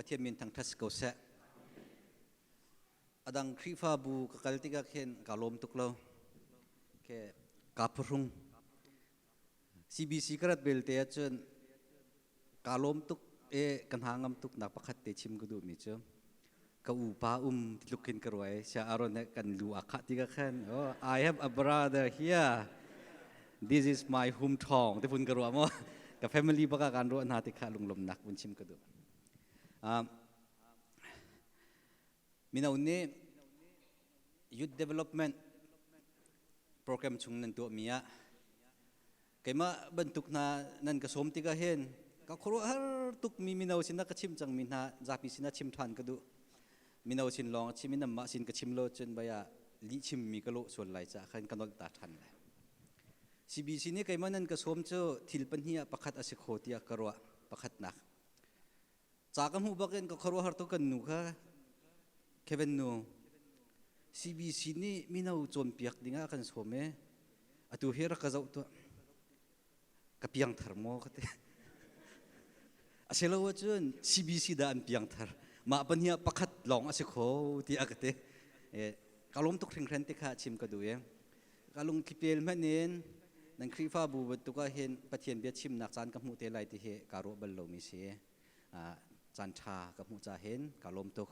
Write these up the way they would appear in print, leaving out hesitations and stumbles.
Pathian min thangṭhat si ko seh. A dang Khrihfabu ka kal tikah khin kaa lawm tuk lo. Ke kaa phuhrung. CBC ka rat belte ahcun kaa lawm tuk e ka hna ngam tuk nak pakhat te chim ka duhmi cu ka upa um ti tluk khin ka ruai sia Aaron he kan lu a khah tikah khan oh I have a brother here this is my hometown te phun ka ruah maw ka family baka kan ruah hna ti kha lunglawmnak vun chim ka duh mino nih youth development program chung nan tuahmi ah keimah bantuk hna nan ka sawm tikah hin ka khuaruahhar tukmi mino sinah ka chim cangmi hna zapi sinah chim ṭhan ka duh mino sin lawng a chim i nanmah sin ka chim lo cun bai ah lih chimmi ka lawh sual lai caah khan ka nolh ta ṭhan lai CBC nih keimah nan ka sawm cu thil pahnih ah pakhat a si kho tiah ka ruah pakhatnak Ca ka hmuh bak in ka khuaruahhar tuk kan nu kha Kevin nu CBC nih mino cawnpiak dingah kan sawm e atu hi rak ka zoh tuah ka piangthar maw ka ti asilo ahcun CBC dah an piangthar mah pahnih ah pakhat lawng a si kho tiah ka ti ka lawm tuk hringhran ti kha chim ka duh e ka lungthli pel hmanh in nan Khrihfabu bantuk ah hin Pathian bia chimnak caan ka hmuh te lai ti hi kaa ruah bal lomi si caan ṭha ka hmuh ca hin kaa lawm tuk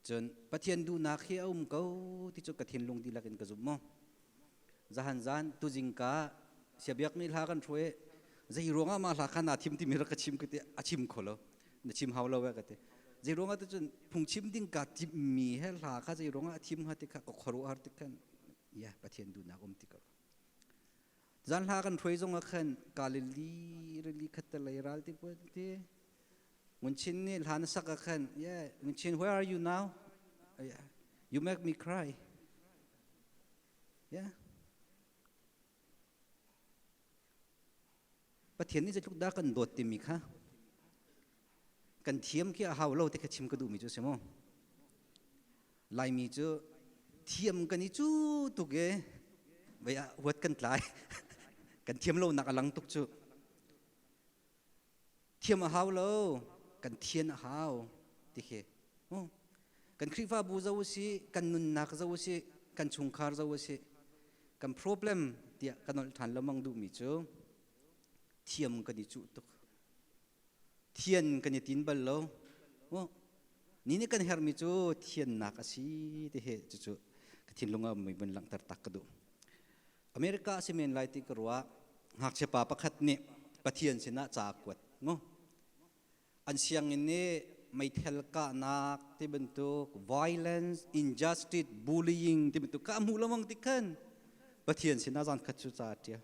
cun Pathian duhnak hi a um ko ti cu ka thinlung dihlak in ka zumh mu zahan zan tuzing ka siabiak nih hla kan hruai zei ruangah mah hla kha naa thim timi rak ka chim ka ti a chim kho lo na chim hau lo e ka ti zei ruangah tu cun phungchim ding ka timmi he hla kha zei ruangah a thim hnga ti kha ka khuaruahhar ti khan ya Pathian duhnak um ti ko zan hla kan hruai zong ah khan Galilee rili khat lei ral ti ti Ngun Chin nih hla na sak ah khan yeah Ngun Chin where are you now yeah you make me cry yeah Pathian nih zeitluk dah kan dawt timi kha kan thiam khi a hau lo ti kha chim ka duhmi cu a si mu. Laimi cu thiam kan i cu tuk e vei ah huat kan tlai kan thiam lonak a lang tuk cu. Thiam a hau lo kan thian a hau ti khi. Kan Khrihfabu zo u si, kan nunnak zo u si, kan chungkhar zo u si, kan problem tiah kan nolh ṭhan lengmang duhmi cu thiam kan i cuh tuk. Thian kan i tin bal lo. Ni nih kan herhmi cu thiannak a si ti hi cucu ka thinlung ah mui vun langhter tak ka duh. America a si men lai ti ka ruah. Ngakchia pa pakhat nih Pathian sinah ca a kuat. Mu? An sianginn nih meithal kahnak ti bantuk violence, injustice, bullying ti bantuk ka hmuh lengmang ti khan Pathian sinah zan khat cu ca a ṭial.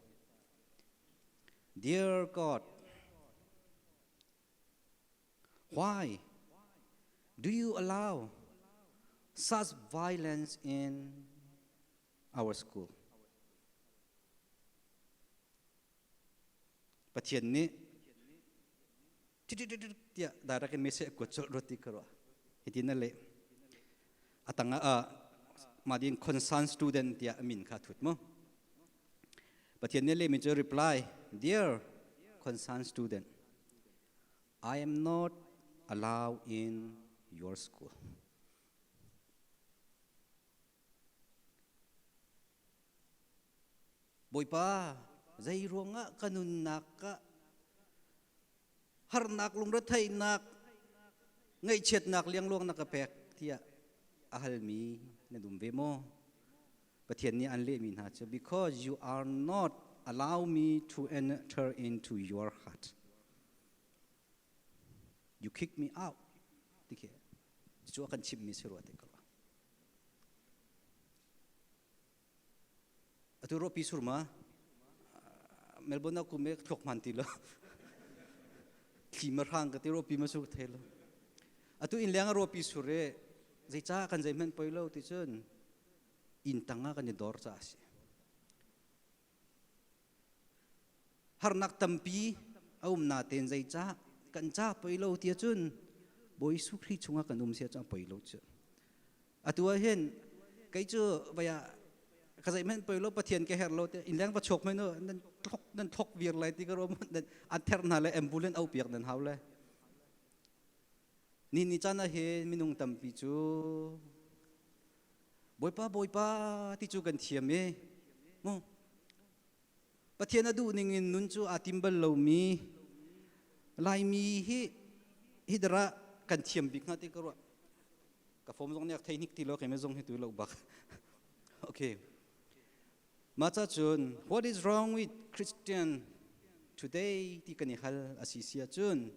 Dear God, why do you allow such violence in our school? Pathian nih tiah direct in message a kuat colh rua ti ka ruah. Hitin a leh. A tang ah mah din concerned student tiah a min kha thut mu. Pathian nih lehmi cu reply, Dear concerned student, I am not allowed in your school. Bawipa, zei ruangah ka nunnak ah harnak lungretheihnak ngaihchiatnak liangluang na ka pek tiah a halmi na dum ve maw? Pathian nih an lehmi hna cu because you are not allow me to enter into your heart. You kick me out. Ti khi cu a kan chimmi si rua te ka ruah. Atu rawpi surma Melbourne ah kum e thluak hman ti lo. Thli ma hrang ka ti rawpi ma sur thei lo. Atu inn leng ah rawpi sur e zeicah kan zeihmanh poi lo ti cun inn tang ah kan i dor caah a si. Harnak tampi a um natein zeicah kan ca poi lo ti ahcun Bawi Jesuh Khrih chungah kan um si ahcun a poi lo cu. Atu ah hin kei cu vai ah ka zeihmanh poi lo Pathian ka herh lo te inn leng va chuak mei nu nan thlok nan thlok vir lai ti ka rom nan an ther hna le ambulance au piak nan hau le. Ni ni caan ah hin minung tampi cu Bawipa Bawipa ti cu kan thiam i mu Pathian a duh ning in nun cu aa tim bal lomi Laimi hi hi dara kan thiam bik hnga ti ka ruah. Ka fom zong nih a thei hnik ti lo keimah zong hi tu lo bak. Okay. Mah ca cun what is wrong with Christian today ti kan i hal a si si ahcun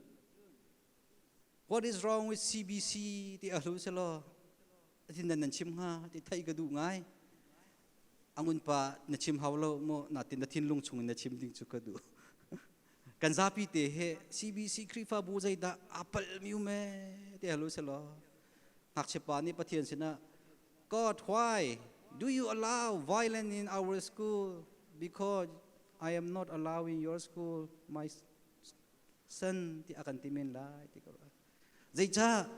what is wrong with CBC ti a hlu selaw atin nan nan chim hnga ti theih ka duh ngai. Angun pa na chim hau lo mu natin na thinlung chung in na chim ding cu ka duh. Kan zapi te he CBC Khrihfabu zeidah aa palh mi um ee ti halu selaw ngakchia pa nih Pathian sinah God, why do you allow violence in our school? Because I am not allowing your school, my son, ti a kan ti men lai ti ko. Zeicah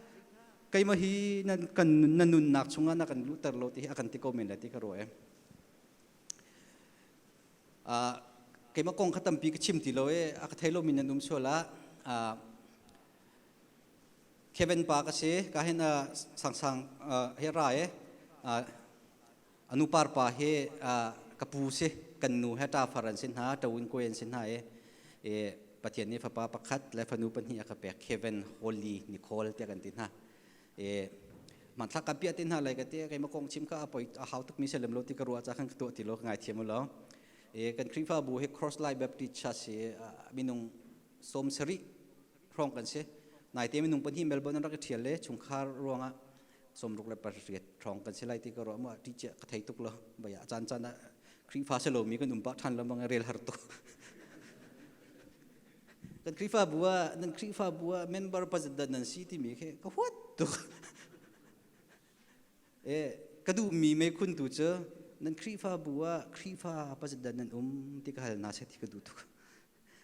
keimah hi nan kan na nunnak chungah na kan luhter lo ti hi a kan ti ko men lai ti ka ruah e. Uh, keimah kong kha tampi ka chim ti lo e, a ka thei lomi nan um sual ah uh, Kevin pa ka si ka hin sangsang he ra e anu par pa he ka pu si kan nu he ta far an sin hna tawin ko an sin hna e e Pathian nih fapa pakhat le fanu pahnih a ka pek Kevin Holly Nicole tiah kan ti hna e manthlak kan piah ti hna lai ka ti keimah kong chim kha a poi a hau tuk mi selem lo ti ka ruah ca khan ka tuah ti lo ka ngaithiam u law e kan Khrihfabu hi Cross Life Baptist Church hi minung 70 hrawng kan si. Naite minung pahnih Melbourne an rak i ṭhial le chungkhar ruangah 68 hrawng kan si lai ti ka ruah mu ṭih cia ka thei tuk lo. Baya caan caan ah Khrihfa si lomi kan um pah ṭhan lo bang rel har tuk. Kan Khrihfabu ah nan Khrihfabu ah member president nan si timi khi ka huat tuk. E ka duhmi meikhun tu cu nan Khrihfabu ah Khrihfa president nan um ti ka hal hna seh ti ka duh tuk.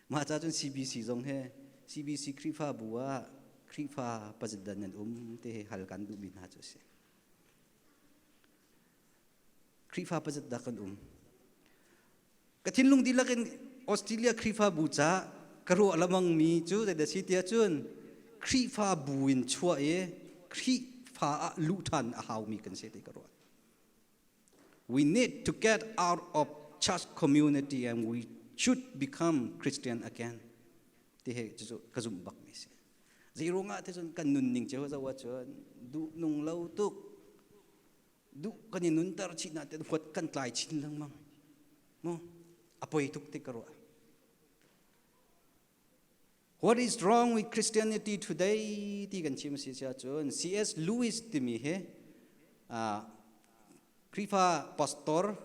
Mah ca cun CBC zong he CBC Khrihfabu ah Khrihfa president nan um ti hi hal kan duhmi hna cu a si. Khrihfa president dah kan um. Ka thinlung dihlak in Australia Khrihfabu ca ka ruah lamangmi cu zeidah si tiah cun Khrihfabu in chuah i Khrihfa ah luh ṭhan a haumi kan si ti ka ruah. We need to get out of church community and we should become Christian again. Ti he cu ka zumh bak mi si. Zei ruangah te cun kan nunning cio zo ahcun duh nung lo tuk duh kan i nunter chih na te huat kan tlai chin lengmang. Mu a poi tuk ti ka ruah. What is wrong with Christianity today ti kan chim si cun C.S. Lewis timi hi Khrihfa pastor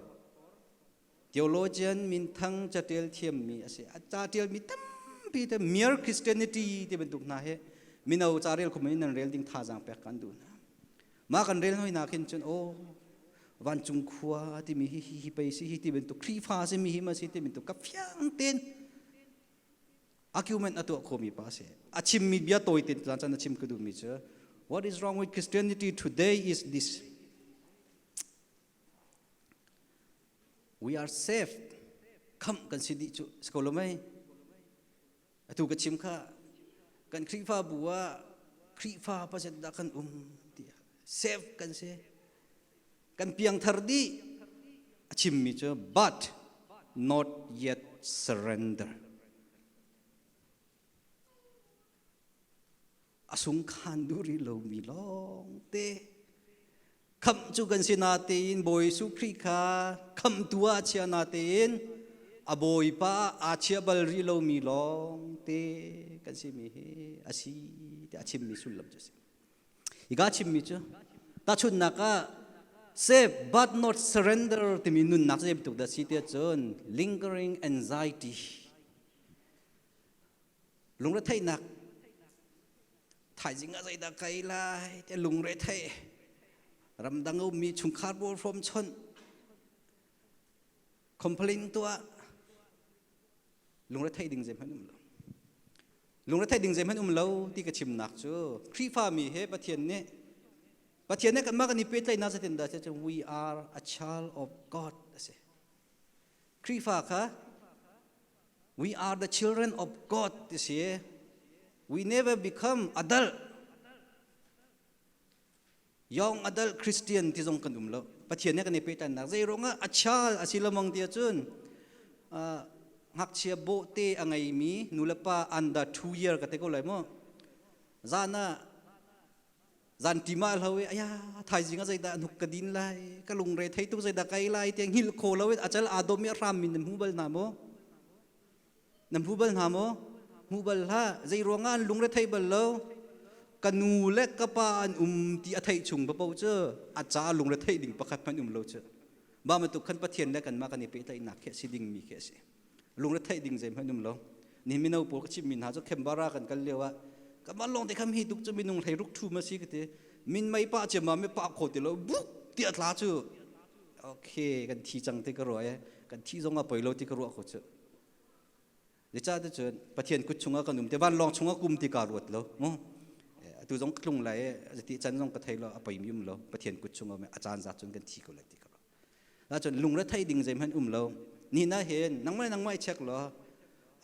theologian minthang catial thiammi a si. A ca tialmi tampi te mere Christianity ti bantuk hna hi mino ca rel khum in nan rel ding thazaang pek kan duh hna. Mah kan rel hoi na khin cun aw vancung khua timi hi hi hi pei si hi ti bantuk Khrihfa si mi hi ma si ti bantuk ka fiang ten argument a tuah khomi pa a si. A chimmi bia tawi te caan caan a chim ka duhmi cu what is wrong with Christianity today is this. We are saved. Khamh kan si dih cu si ko lo mei? Atu ka chim kha kan Khrihfabu ah Khrihfa pasat dah kan um ti save kan si. Kan piangthar dih a chimmi cu but not yet surrender. A sungkhan duh rih lomi lawngte khamh cu kan si natein Bawi Jesuh Khrih kha khamhtu ah a chia natein a Bawipa ah aa chia bal rih lomi lawngte kan simi hi a si tiah a chimmi sullam cu a si. Hika chimmi cu tahchunhnak ah save but not surrender timi nunnak zei bantuk dah si tiah cun lingering anxiety lungretheihnak thaizing ah zeidah kai lai te lungretheih ramdang a ummi chungkhar pawl hrawm chawnh complain tuah lungretheih ding zeihmanh um lo lungretheih ding zeihmanh um lo ti ka chimnak cu Khrihfami he Pathian nih Pathian nih kanmah kan i pehtlaihnak zeitin dah cu we are a child of God a si Khrihfa kha we are the children of God ti si we never become adult. Young adult Christian ti zong kan um lo. Pathian he kan i pehtlaihnak zei ruangah a child a si lamang ti ahcun ngakchia bawhte a ngeimi nulepa under 2 year ka te ko lai mu. Zan ah zan ṭim ah hlo i aya thaizing ah zeidah hnuk ka din lai ka lungre thei tuk zeidah kai lai tiang hngilh kho lo in a cal aa dawm i a hram mi nan hmu bal hna maw? Nan hmu bal hna maw? Hmu bal hlah. Zei ruangah an lungre thei bal lo? Ka nu le ka pa an um ti a theih chung paoh cu a ca lungre theih ding pakhat hmanh um lo cu. Mah bantuk khan Pathian le kanmah kan i pehtlaihnak khi a si dingmi khi a si. Lungre theih ding zeihmanh um lo. Ni mino pawl ka chimmi hna cu Canberra kan kal lio ah kanmah lawng te kham hi tuk cu minung hlei ruk ṭhum a si ka ti. Min mei pah ciammam i pah kho ti lo buk ti a tla cu. Okay, kan thi cang ti ka ruah i kan thi zong ah poi lo ti ka ruah ko cu. Zeicahtiah cun Pathian kut chungah kan um te vanlawng chungah kum ti kaa ruat lo mu. Atu zong ka tlung lai i zati can zong ka thei lo a poi mi um lo Pathian kut chungah a caan zat cun kan thi ko lai ti ka ruah. Ahcun lungre thei ding zeihmanh um lo. Ni na hin nangmah nangmah i check law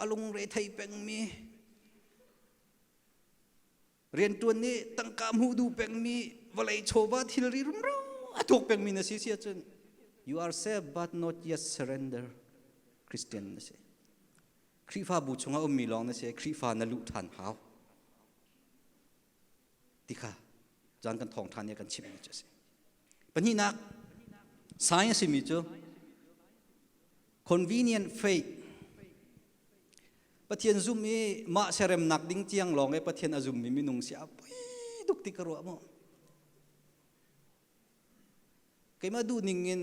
a lungre thei pengmi riantuan nih tangka hmuh duh pengmi vawlei chawva thilri rumro a thuk pengmi na si si ahcun you are saved but not yet surrender Christian na si. Khrihfabu chungah ummi lawng na si Khrihfa na luh ṭhan hau ti kha caan kan thawng ṭhan i kan chimmi cu a si. Pahnihnak sign a simi cu convenient faith Pathian zum i mah seremnak ding tiang lawng i Pathian a zummi minung si a poi tuk ti ka ruah maw? Keimah duh ning in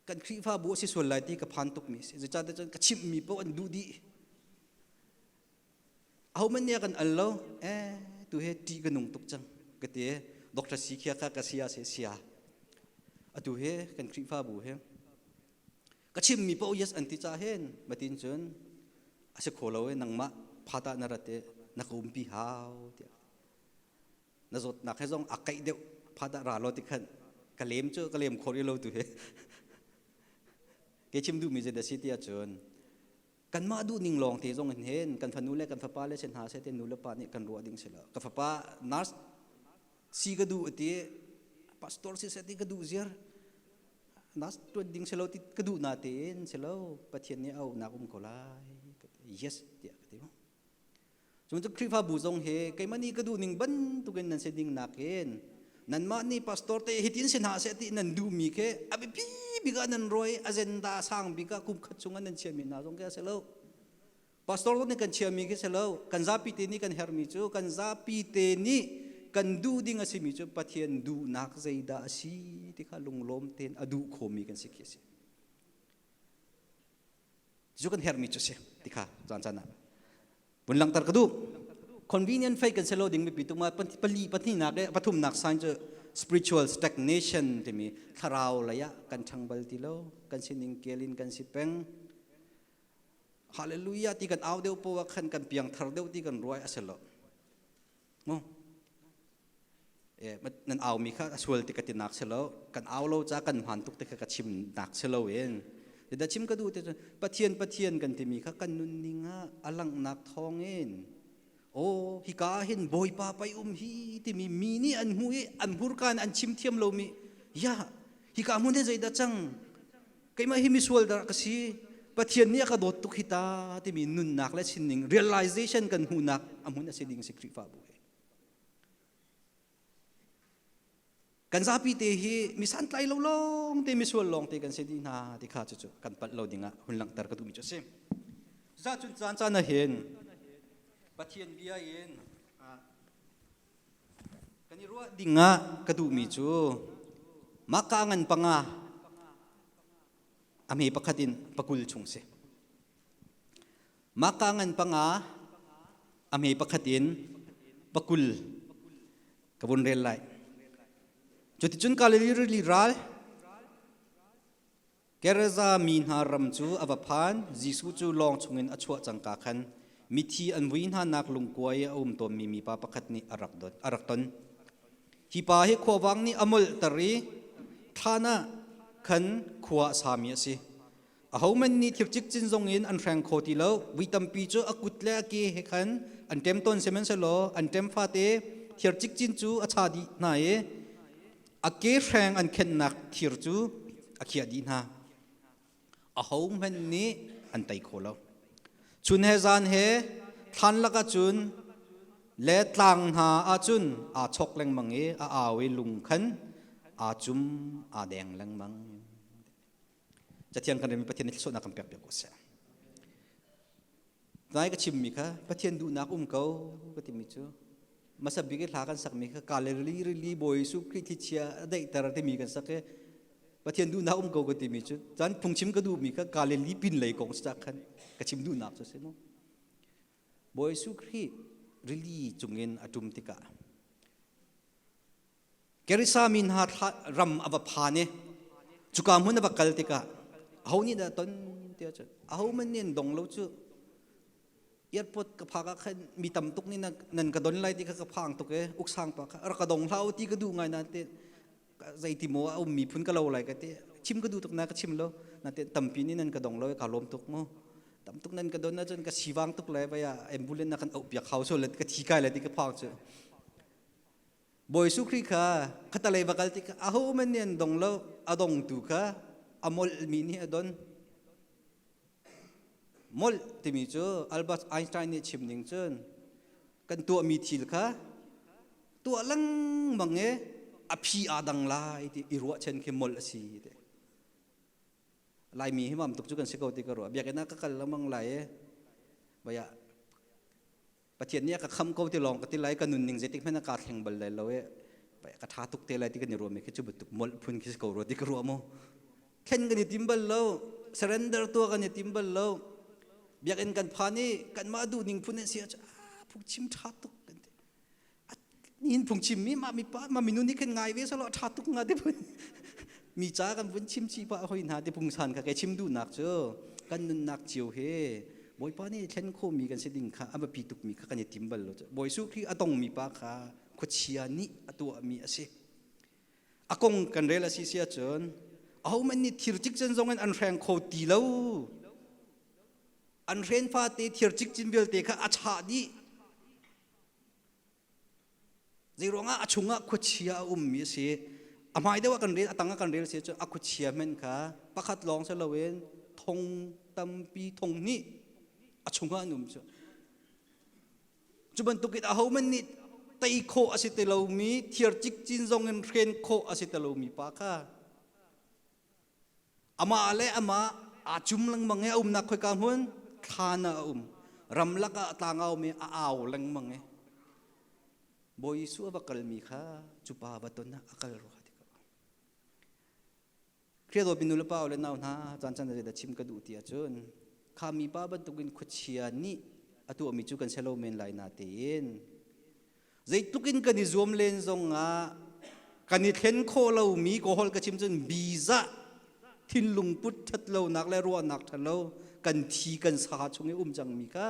kan Khrihfabu a si sual lai ti ka phan tukmi si. Zeicahtiah cun ka chimhmi paoh an duh dih. Ahohmanh nih a kan al lo. Eh, tu he ṭih ka nung tuk cang. Ka ti. Dr. Sikhia kha ka sia se sia. Atu he kan Khrihfabu he Ka chimmi paoh yes an ti ca hin matin cun a si kho lo i nangmah phata na rat i na ka umpi hau tiah na zawtnak he zong a kaih deuh phata ra lo ti khan ka lem cu ka lem kho rih lo tu hi ke chim duhmi zei dah si ti ahcun kanmah duh ning lawng te zong in hin kan fanu le kan fapa le si hna seh te nu le pa nih kan ruah ding si lo ka fapa nurse si ka duh ti pastor si seh ti ka duh ziar nas tuan ding selo ti ka duh na tein selo Pathian nih au nak um ko lai yes tiah ka ti mu cun cu Khrihfabu zong hi keimah nih ka duh ning bantukin nan si ding nakin nanmah nih pastor te hitin si hna seh ti nan duhmi khi a biapi bik ah nan roi agenda sang bik ah kum khat chung ah nan chiami hna zong khi a si lo Pastor nih kan chiami khi si lo. Kan zapi te nih kan herhmi cu kan zapi te nih kan duh ding a simi cu Pathian duhnak zeidah a si ti kha lunglawm tein a duh khomi kan si khi a si. Cu kan herhmi cu si ti kha caan caan ah vun langhter ka duh. Convenient faith kan si lo ding mipi tuma pali pahnihnak le pathumnak sign cu spiritual stagnation timi thlarau lei ah kan ṭhang bal ti lo kan sining kel in kan si peng Hallelujah ti kan au deuh poah khan kan piangthar deuh ti kan ruai a si lo. Mu. E, nan au mi kha a sual ti ka ti nak si lo. Kan au lo ca kan hman tuk ti kha ka chim nak si lo in. Da chim ka duh ti cu Pathian Pathian kan timi kha kan nunning ah a langhnak thawng in oh hika hin Bawipa pai um hi timi mi nih an hmuh i an hmurka in an chim thiam lomi ya hika hmun hi zeidah cang keimah hi misual dah ka si Pathian nih a ka dawt tuk hi ta timi nunnak le sinning realization kan hmuhnak a hmun a si ding si Khrihfabu hi kan zapi te hi mi santlai lo lawng te misual lawng te kan si dih hna ti kha cucu kan palh lo dingah hun langhter ka duhmi cu a si cucun caan caan ah hin Pathian bia in Kan i ruah ding ah ka duhmi cu mahka ngan panga a hme pakhat in pakul chung si. Mahka ngan panga a hme pakhat in pakul ka vun rel lai. Cuticun Galilee rili ral Gerasa mi hna ram cu a va phan. Jesuh cu lawng chungin a chuah cangka khan mithi an vui hnanak lungkua i a um tawnmi mipa pakhat nih a rak, don, a rak ton. Hi pa hi khuavang nih a molhter i thlan ah khan khua a sami a si. Ahohmanh nih thir cikcin zong in an hreng kho ti lo. Vui tampi cu a kut le a ke he khan an ṭem tawn sihmanhsehlaw an ṭem fate Thir cikcin cu a cha dih hna i a ke hreng an khenhnak thir cu a khiah dih hna. Ahohmanh nih an tei kho lo. Chun he zan he thlan lakah cun le tlang hna ahcun aa chok lengmang i a au i lung khan aa cum aa deng lengmang. Cathiang kan rel Pathian nih thluachuahnak kan pek piak ko seh. Nai ka chimmi kha Pathian duhnak um ko ka timi cu hmasa bik i hla kan sakmi kha Galilee rili Bawi Jesuh Khrih thlichia a daihter timi kan sak i Pathian duhnak um ko ka timi cu cun phungchim ka duhmi kha Galilee pin lei kong si khan ka chim duhnak cu si mu. Bawi Jesuh Khrih rili cungin a ṭum tikah Gerasa mi hna ram a va phan i cuka hmun a va kal tikah aho nih dah ton tiah cun ahohmanh nih an dong lo cu. Airport ka phak ah khan mi tam tuk nih nan ka don lai ti kha ka phang tuk e uksang pa kha rak ka dong hlah u ti ka duh ngai na te zeiti maw a ummi phun ka lo lai ka ti chim ka duh tuk na ka chim lo na te tampi nih nan ka dong lo ka lawm tuk mu tam tuk nan ka don ahcun ka sivang tuk lai vai ah ambulance na kan auh piak hau so le ka thi kai lai ti ka phang cu Bawi Jesuh Khrih kha khatalei va kal tikah ahohmanh nih an dong lo, a dongtu kha a molhmi nih a don. Molh timi cu Albert Einstein nih chim ning cun kan tuahmi thil kha tuah lengmang i a phi aa dang lai ti i ruahchan khi molh a si ti. Laimi hi mam tuk cu kan si ko ti ka ruah. Biakinn ah ka kal lengmang lai i vaya Pathian nih a ka kham ko ti lawng ka ti lai ka nunning zeitik hmanh ah kaa thleng bal lai lo i ka ṭha tuk te lai ti kan i ruahmi khi cu bantuk molh phun khi si ko rua ti ka ruah mu. Thlen kan i tim bal lo, surrender tuah kan i tim bal lo. Biakinn kan phan i kanmah duhning phun an si ah phungchim ṭha tuk kan ti. Nihin phungchim mi mah mipa mah minu nih khin ngai ve selaw ṭha tuk nga ti phun mi ca kan vun chim chih pah hoi hna ti pungsan kha kei chim duhnak cu kan nunnak cio he Bawipa nih thlen khawhmi kan si ding kha a biapi tukmi kha kan i tim bal lo. Bawi Jesuh Khrih a tongmi pa kha khuachia nih a tuahmi a si. A kong kan rel a si si ahcun ahohmanh nih thir cikcin zong in an hreng kho ti lo. An hren fate thir cikcin vialte kha a chah dih. Zeiruangah a chungah khuachia a ummi a si. A hmai deuh ah kan rel, a tang ah kan rel si cu a khuachia hmenh kha pakhat lawng si loin thong tampi thong hnih a chungah an um cu. Cu bantukin ahohmanh nih tei khawh a si ti lomi, thir cikcin zong in hren khawh a si ti lomi pa kha Amah le amah aa cum lengmang i a umnak khoika hmun thlan ah a um. Ramlak ah tlang a um i a au lengmang i Bawi Jesuh a va kalmi kha cu pa va ton ah a kal rua ti ko. Khrih dawtmi nu le pa le nau hna caan caan zeidah chim ka duh ti ahcun kha mi pa bantukin khuachia nih a tuahmi cu kan si lo men lai na tein Zeitluk in kan i zuam len zongah kan i thlen khawh lomi ka holh ka chim cun biza thinlung put ṭhat lonak le ruahnak ṭhalo kan thi kan sa chung i um cangmi kha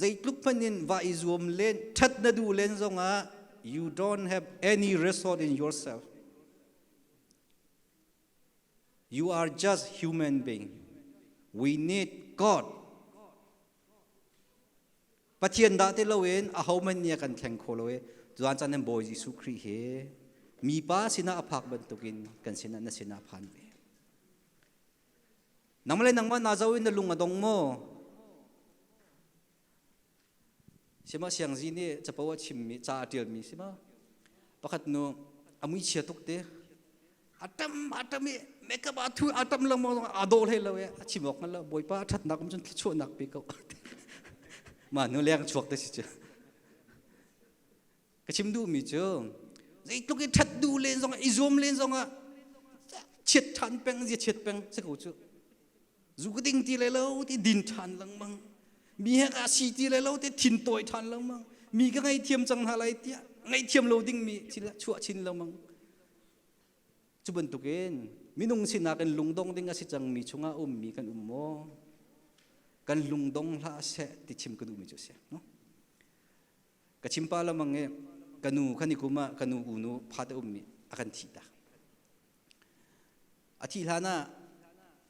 zeitluk hmanh in va i zuam len ṭhat na duh len zongah you don't have any resource in yourself. You are just human being. We need God. Pathian dah ti loin ahohmanh nih a kan thleng kho lo i tuan caan in Bawi Jesuh Khrih hi mipa sinah a phak bantukin kan sinah na sinah a phan ve. Nangmah le nangmah naa zoh in na lung a dong maw? Sima Siangzi nih capo a chimmi ca a ṭialmi si ma? Pakhat nu a mui chia tuk te atam atam i makeup a thu atam lengmang zong aa dawh hlei lo i a chim awk hngal lo bawipa a ṭhatnak um cun thluachuahnak pe ko mah nu leng chuak te si cu ka chim duhmi cu zeitluk i ṭhat duh len zongah i zuam len zongah chiat ṭhan peng zia chiat peng si ko cu zu ka ding ti le lo ti din ṭhan lengmang mi he ka si ti le lo ti thin tawi ṭhan lengmang mi ka ngaihthiam cang hna lai tiah ngaihthiam lo dingmi thil chuah chin lengmang Cu bantukin minung sinak in lungdong ding a si cangmi chungah ummi kan um maw? Kan lungdong hlah seh ti chim ka duhmi cu a si. No? Ka chim pa lamang i ka nu khan i kum ah ka nu unu phat a ummi a kan thih tak. A thih hlan ah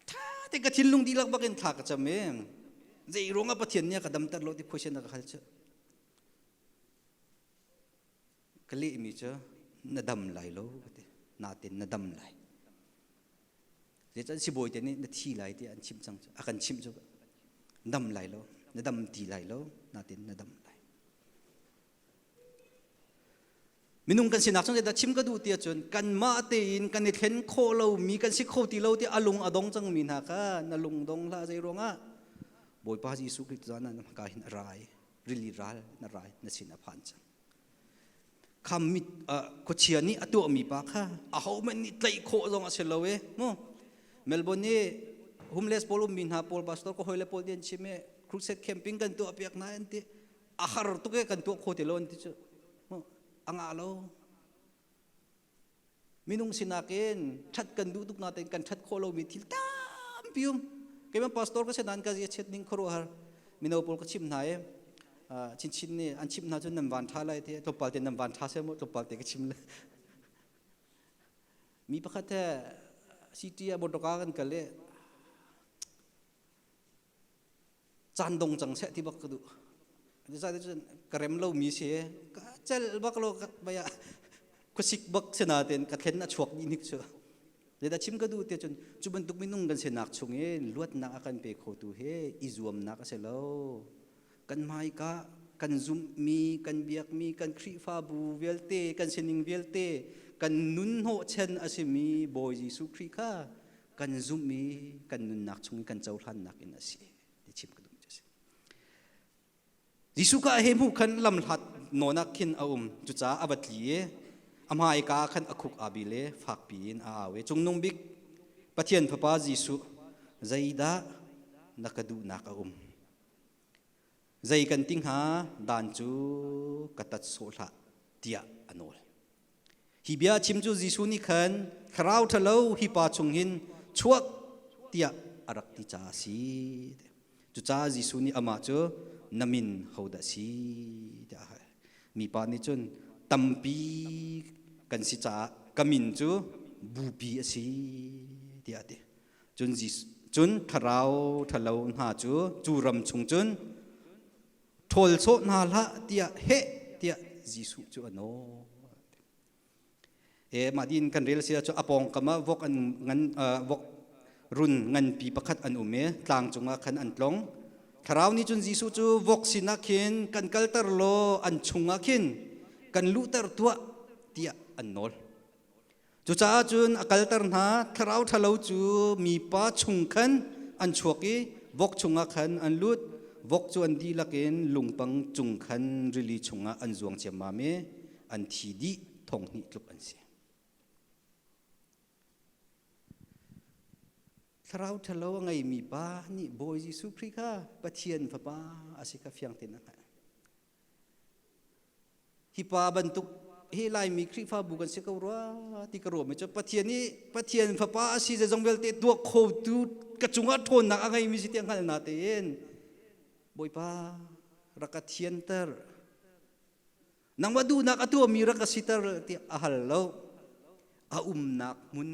tha te ka thinlung dihlak bakin thla ka cam i zei ruangah Pathian nih a ka damter lo ti question a ka hal cu. Ka lehmi cu na dam lai lo ka ti. Natin na dam lai. Zeicah sibawi te nih na thi lai tiah an chimh cang a kan chimh cu dam lai lo na dam ti lai lo natin na dam lai. Minung kan sinak chung zeidah chim ka duh ti ahcun kanmah tein kan i thlen khawh lomi kan si kho ti lo ti a lung a dong cangmi hna kha na lung dong hlah zei ruangah Bawipa Jesuh Khrih zan ah na ka hin a rai rili ral na rai na sin a phan cang. Kham mit khuachia nih a tuahmi pa kha ahohmanh nih tlaih khawh zong a si lo e mu Melbourne i homeless pawl ummi hna pawl pastor ka hawile pawl nih an chim i crusade camping kan tuah piak hna an ti a har tuk e kan tuah kho ti lo an ti cu mu a ngah lo minung sinak in ṭhat kan duh tuk natein kan ṭhat khawh lomi thil tampi um keimah pastor ka si nain ka zia chiat ning khuaruahhar mino pawl ka chimh hna i chinchin nih an chimh hna cun nan van ṭha lai ti tlawmpal te nan van ṭha seh maw tlawmpal te ka chim le mi pakhat he city ah motor kan kal i caan dong cang seh ti bak ka duh cun ka rem lomi si ka cel bak lo baya khuasik bak si nain ka thlen a chuak dih hnik cu zeidah chim ka duh te cun cu bantuk minung kan sinak chung in luatnak a kan pe khotu he i zuamnak a si lo kan hmaika kan zumhmi kan biakmi kan Khrihfabu vialte kan sining vialte kan nun hnawhchen a simi Bawi Jesuh Khrih kha kan zumh i kan nunnak chung i kan cohlannak in a si ti chim ka duh cu a si. Jesuh ka he hmuh khan lamhlat nawn ah khin a um cucaah a va tli i a hmaika khan a khuk aa bil i fakpi in a au i cungnung bik Pathian Fapa Jesuh zeidah na ka duhnak a um zei kan ti hnga dan cu ka tat sawh hlah tiah a nawl. Hi bia chim cu Jesuh nih khan thlarau ṭhalo hi pa chung hin chuak tiah a rak ti caah a si. Cucaah Jesuh nih amah cu na min hodah si tiah a hal. Mipa nih cun tampi kan si caah ka min cu bupi a si tiah a ti. Cun, cun thlarau ṭhalo hna cu cu ram chung cun ṭhawl sawh hna hlah tiah heh tiah Jesuh cu a nawl. E mah din kan rel sia cu a pawngkam ah vok an ngan vok run nganpi pakhat an um i tlang cungah khan an tlong. Thlarau nih cun Jesuh cu vok sinah khin kan kalter law an chungah khin kan luhter tuah tiah an nawl. Cucaah cun a kalter hna, thlarau ṭhalo cu mipa chung khan an chuak i vok chungah khan an lut. Vok cu an dihlak in lungpang cung khan rili chungah an zuang ciammam i an thi dih thong hnih tluk an si. Thlarau ṭhalo a ngeimi pa nih Bawi Jesuh Khrih kha Pathian Fapa a si kha fiang tein a hngalh. Hi pa bantuk hi Laimi Khrihfabu kan si ko rua ti ka ruahmi cu Pathian i Pathian fapa a si zeizong vialte tuah khotu ka cungah ṭhawnnak a ngeimi si tiah hngalh na tein Bawipa rak ka thianter nangmah duhnak a tuahmi rak ka siter tiah a hal lo a umnak hmun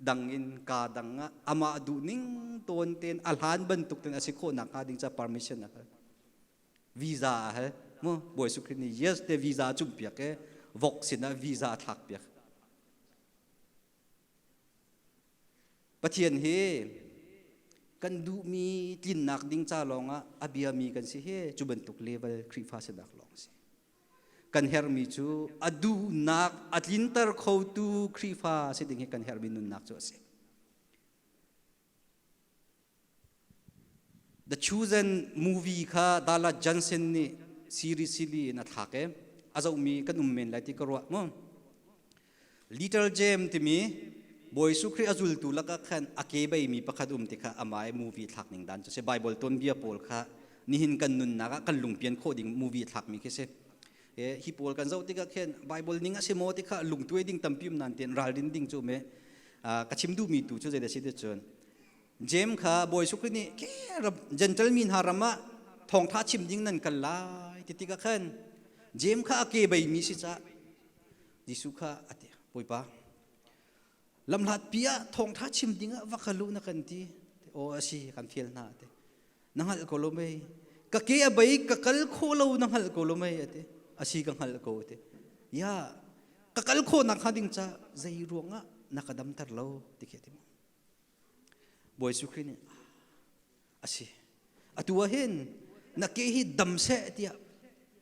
dang in ka dang ah amah duhning tawn tein a hlan bantuk tein a si khawh nakhnga ding ca permission a hal Visa a hal. Mu Bawi Jesuh Khrih nih yes te visa a cumh piak i vok sinah visa a thlak piak. Pathian hi kan duhmi tlinnak ding ca lawngah a biami kan si hi cu bantuk level Khrihfa sinak lawng si. Kan herhmi cu a duhnak a tlinter khotu Khrihfa si ding hi kan herhmi nunnak cu a si. The Chosen movie kha Dala Johnson nih series sili in a thlak i a zohmi kan um men lai ti ka ruah mu. Little James timi Bawi Jesuh Khrih a zultu lakah khan a ke beimi pakhat um ti kha amah i movie thlak ning dan cu si Bible tuanbia pawl kha nihin kan nunnak ah kan lungpian khawh ding movie thlakmi khi si. Hi pawl kan zoh tikah khin Bible ning a si maw ti kha lungtuai ding tampi um nan ten ralrin ding cu me ka chim duhmi tu cu zeidah si ti cun Jeim kha Bawi Jesuh Khrih nih ke Gentle mi hna ram ah thawngtha chim ding nan kal lai ti tikah khan Jeim kha a ke beimi si caah Jesuh kha a ti Bawipa lamhlat pi ah thawngtha chim ding ah va kal u na kan ti aw a si kan fial hna ti na hngalh ko lo mei ka ke a bei ka kal kho lo na hngalh ko lo mei ati a si ka hngalh ko ati. Ya ka kal khawhnak hnga ding ca zei ruangah na ka damter lo ti khi a ti mu. Bawi Jesuh Khrih nih a si. Atu ah hin na ke hi dam seh tiah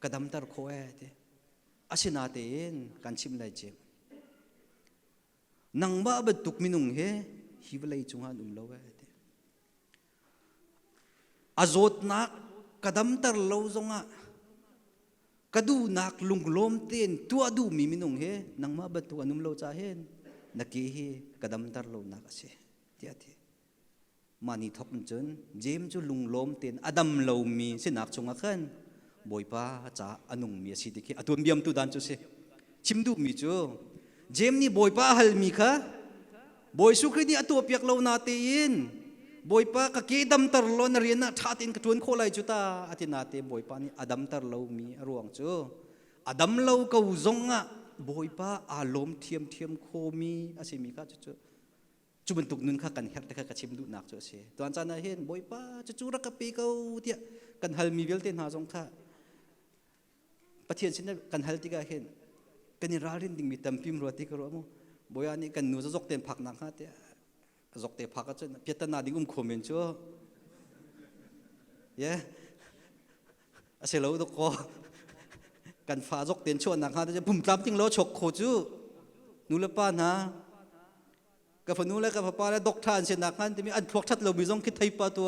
ka damter khawh ee ti. Asinatein kan chimh lai cim. Nangmah bantuk minung hi hi vawlei cungah an um lo ee ti. A zawtnak ka damter lo zongah ka duhnak lunglawm tein tuah duhmi minung hi nangmah bantuk an um lo caah hin na ke hi ka damter lonak a si tiah a ti. Mah ni thawk in cun Jeim cu lunglawm tein a dam lomi sinak chungah khan Bawipa caah a nungmi a si ti khi a tuanbiamtu dan cu a si. Chim duhmi cu Jeim nih Bawipa a halmi kha Bawi Jesuh Khrih nih a tuahpiak lo na tein Bawipa ka ke damter law na rian ah ṭha tein ka ṭuan khawh lai cu ta a ti nate Bawipa nih a damter lomi a ruang cu a dam lo ko zong ah Bawipa aa lawm ṭhiamṭhiam khomi a simi kha cucu cu bantuk nun kha kan herh te kha ka chim duhnak cu a si. Tuan caan ah hin Bawipa cucu rak ka pe ko tiah kan halmi vialte hna zong kha Pathian sin kan hal tikah hin kan i ralrin dingmi tampi rua ti ka ruah mu. Bawipa nih kan nu zok ten phak nak hnga tiah zok te phak ahcun piatana ding um kho men cu. Yeah. A si lo dok ko. Kan fa zok ten chuah nak hnga te pum tlam ting lo chok kho cu. Nu le pa hna ka fanu le ka fapa le doctor an si nak hngan timi an thluak that lo mi zong khi thei pa tu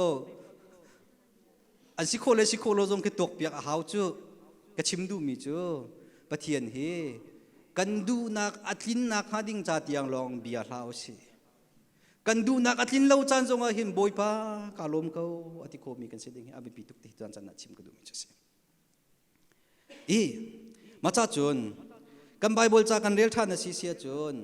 An si khawh le si khawh lo zong khi tuakpiak a hau cu. Ka chim duhmi cu Pathian hi kan duhnak a tlinnak hnga ding ca tiang lawng bia hlah u sih. Kan duhnak a tlin lo caan zongah hin Bawipa ka lawm ko a ti khomi kan si ding hi a biapi tuk ti tuan caan ah chim ka duhmi cu a si. I maca cun kan Bible ca kan rel ṭhan a si si ahcun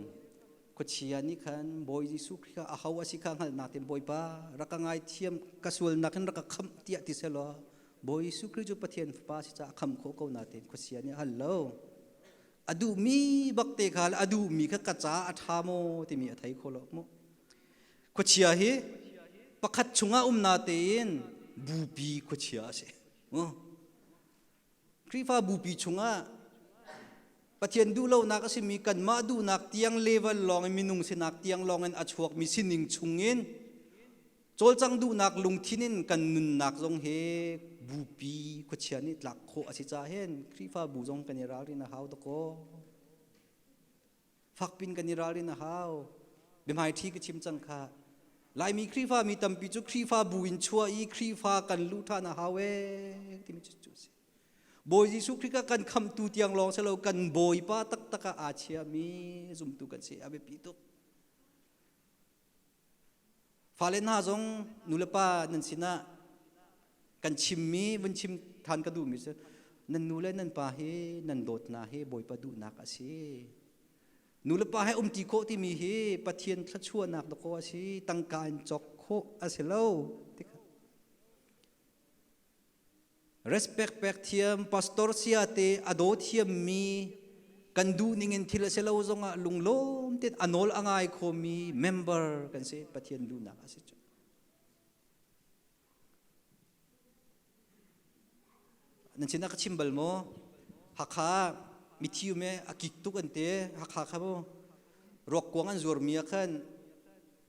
khuachia nih khan Bawi Jesuh Khrih kha aho a si kha hngalhnak in Bawipa rak ka ngaithiam ka sualnak in rak ka khamh tiah ti selaw Bawi Jesuh Khrih cu Pathian Fapa si caah khamh khawh ko nain khuachia nih a hal lo. A duhmi bak te kha le a duhmi kha ka caah a ṭha maw timi a thei kho lo mu. Khuachia hi pakhat chungah um natein bupi khuachia a si. Khrihfa bupi chungah Pathian duhlonak a simi kanmah duhnak tiang level lawng in minung sinak tiang lawng in a chuakmi sining chungin cawlcang duhnak lungthin in kan nunnak zong hi bupi khuachia nih tlak khawh a si caah hin Khrihfa bu zong kan i ralrin a hau dakaw. Fakpin kan i ralrin a hau. Biahmaiṭhi ka chim cang kha. Laimi Khrihfa mi tampi cu Khrihfa bu in chuah i Khrihfa kan luh ṭhan a hau ee timi cu cu a si. Bawi Jesuh Khrih kan khamhtu tiang lawng si lo kan Bawipa taktak ah aa chiami zumtu kan si a biapi tuk. Fale hna zong nulepa nan sinah kan chimmi vun chim than ka duhmi cu nan nu le nan pa hi nan dawt hna hi Bawipa duhnak a si. Nulepa he umti khawh timi hi Pathian thluachuahnak dakaw a si, tangka in cawk khawh a si lo. Respect pek thiam, pastor sia te a daw thiammi, kan duh ning in thil a si lo zongah lunglawm tein a nawl a ngai khomi member kan si Pathian duhnak a si cu. Nan sinah ka chim bal maw? Hakha mithi um e a kik tuk an ti. Hakha kha mu ruak kuang an zuarmi ah khan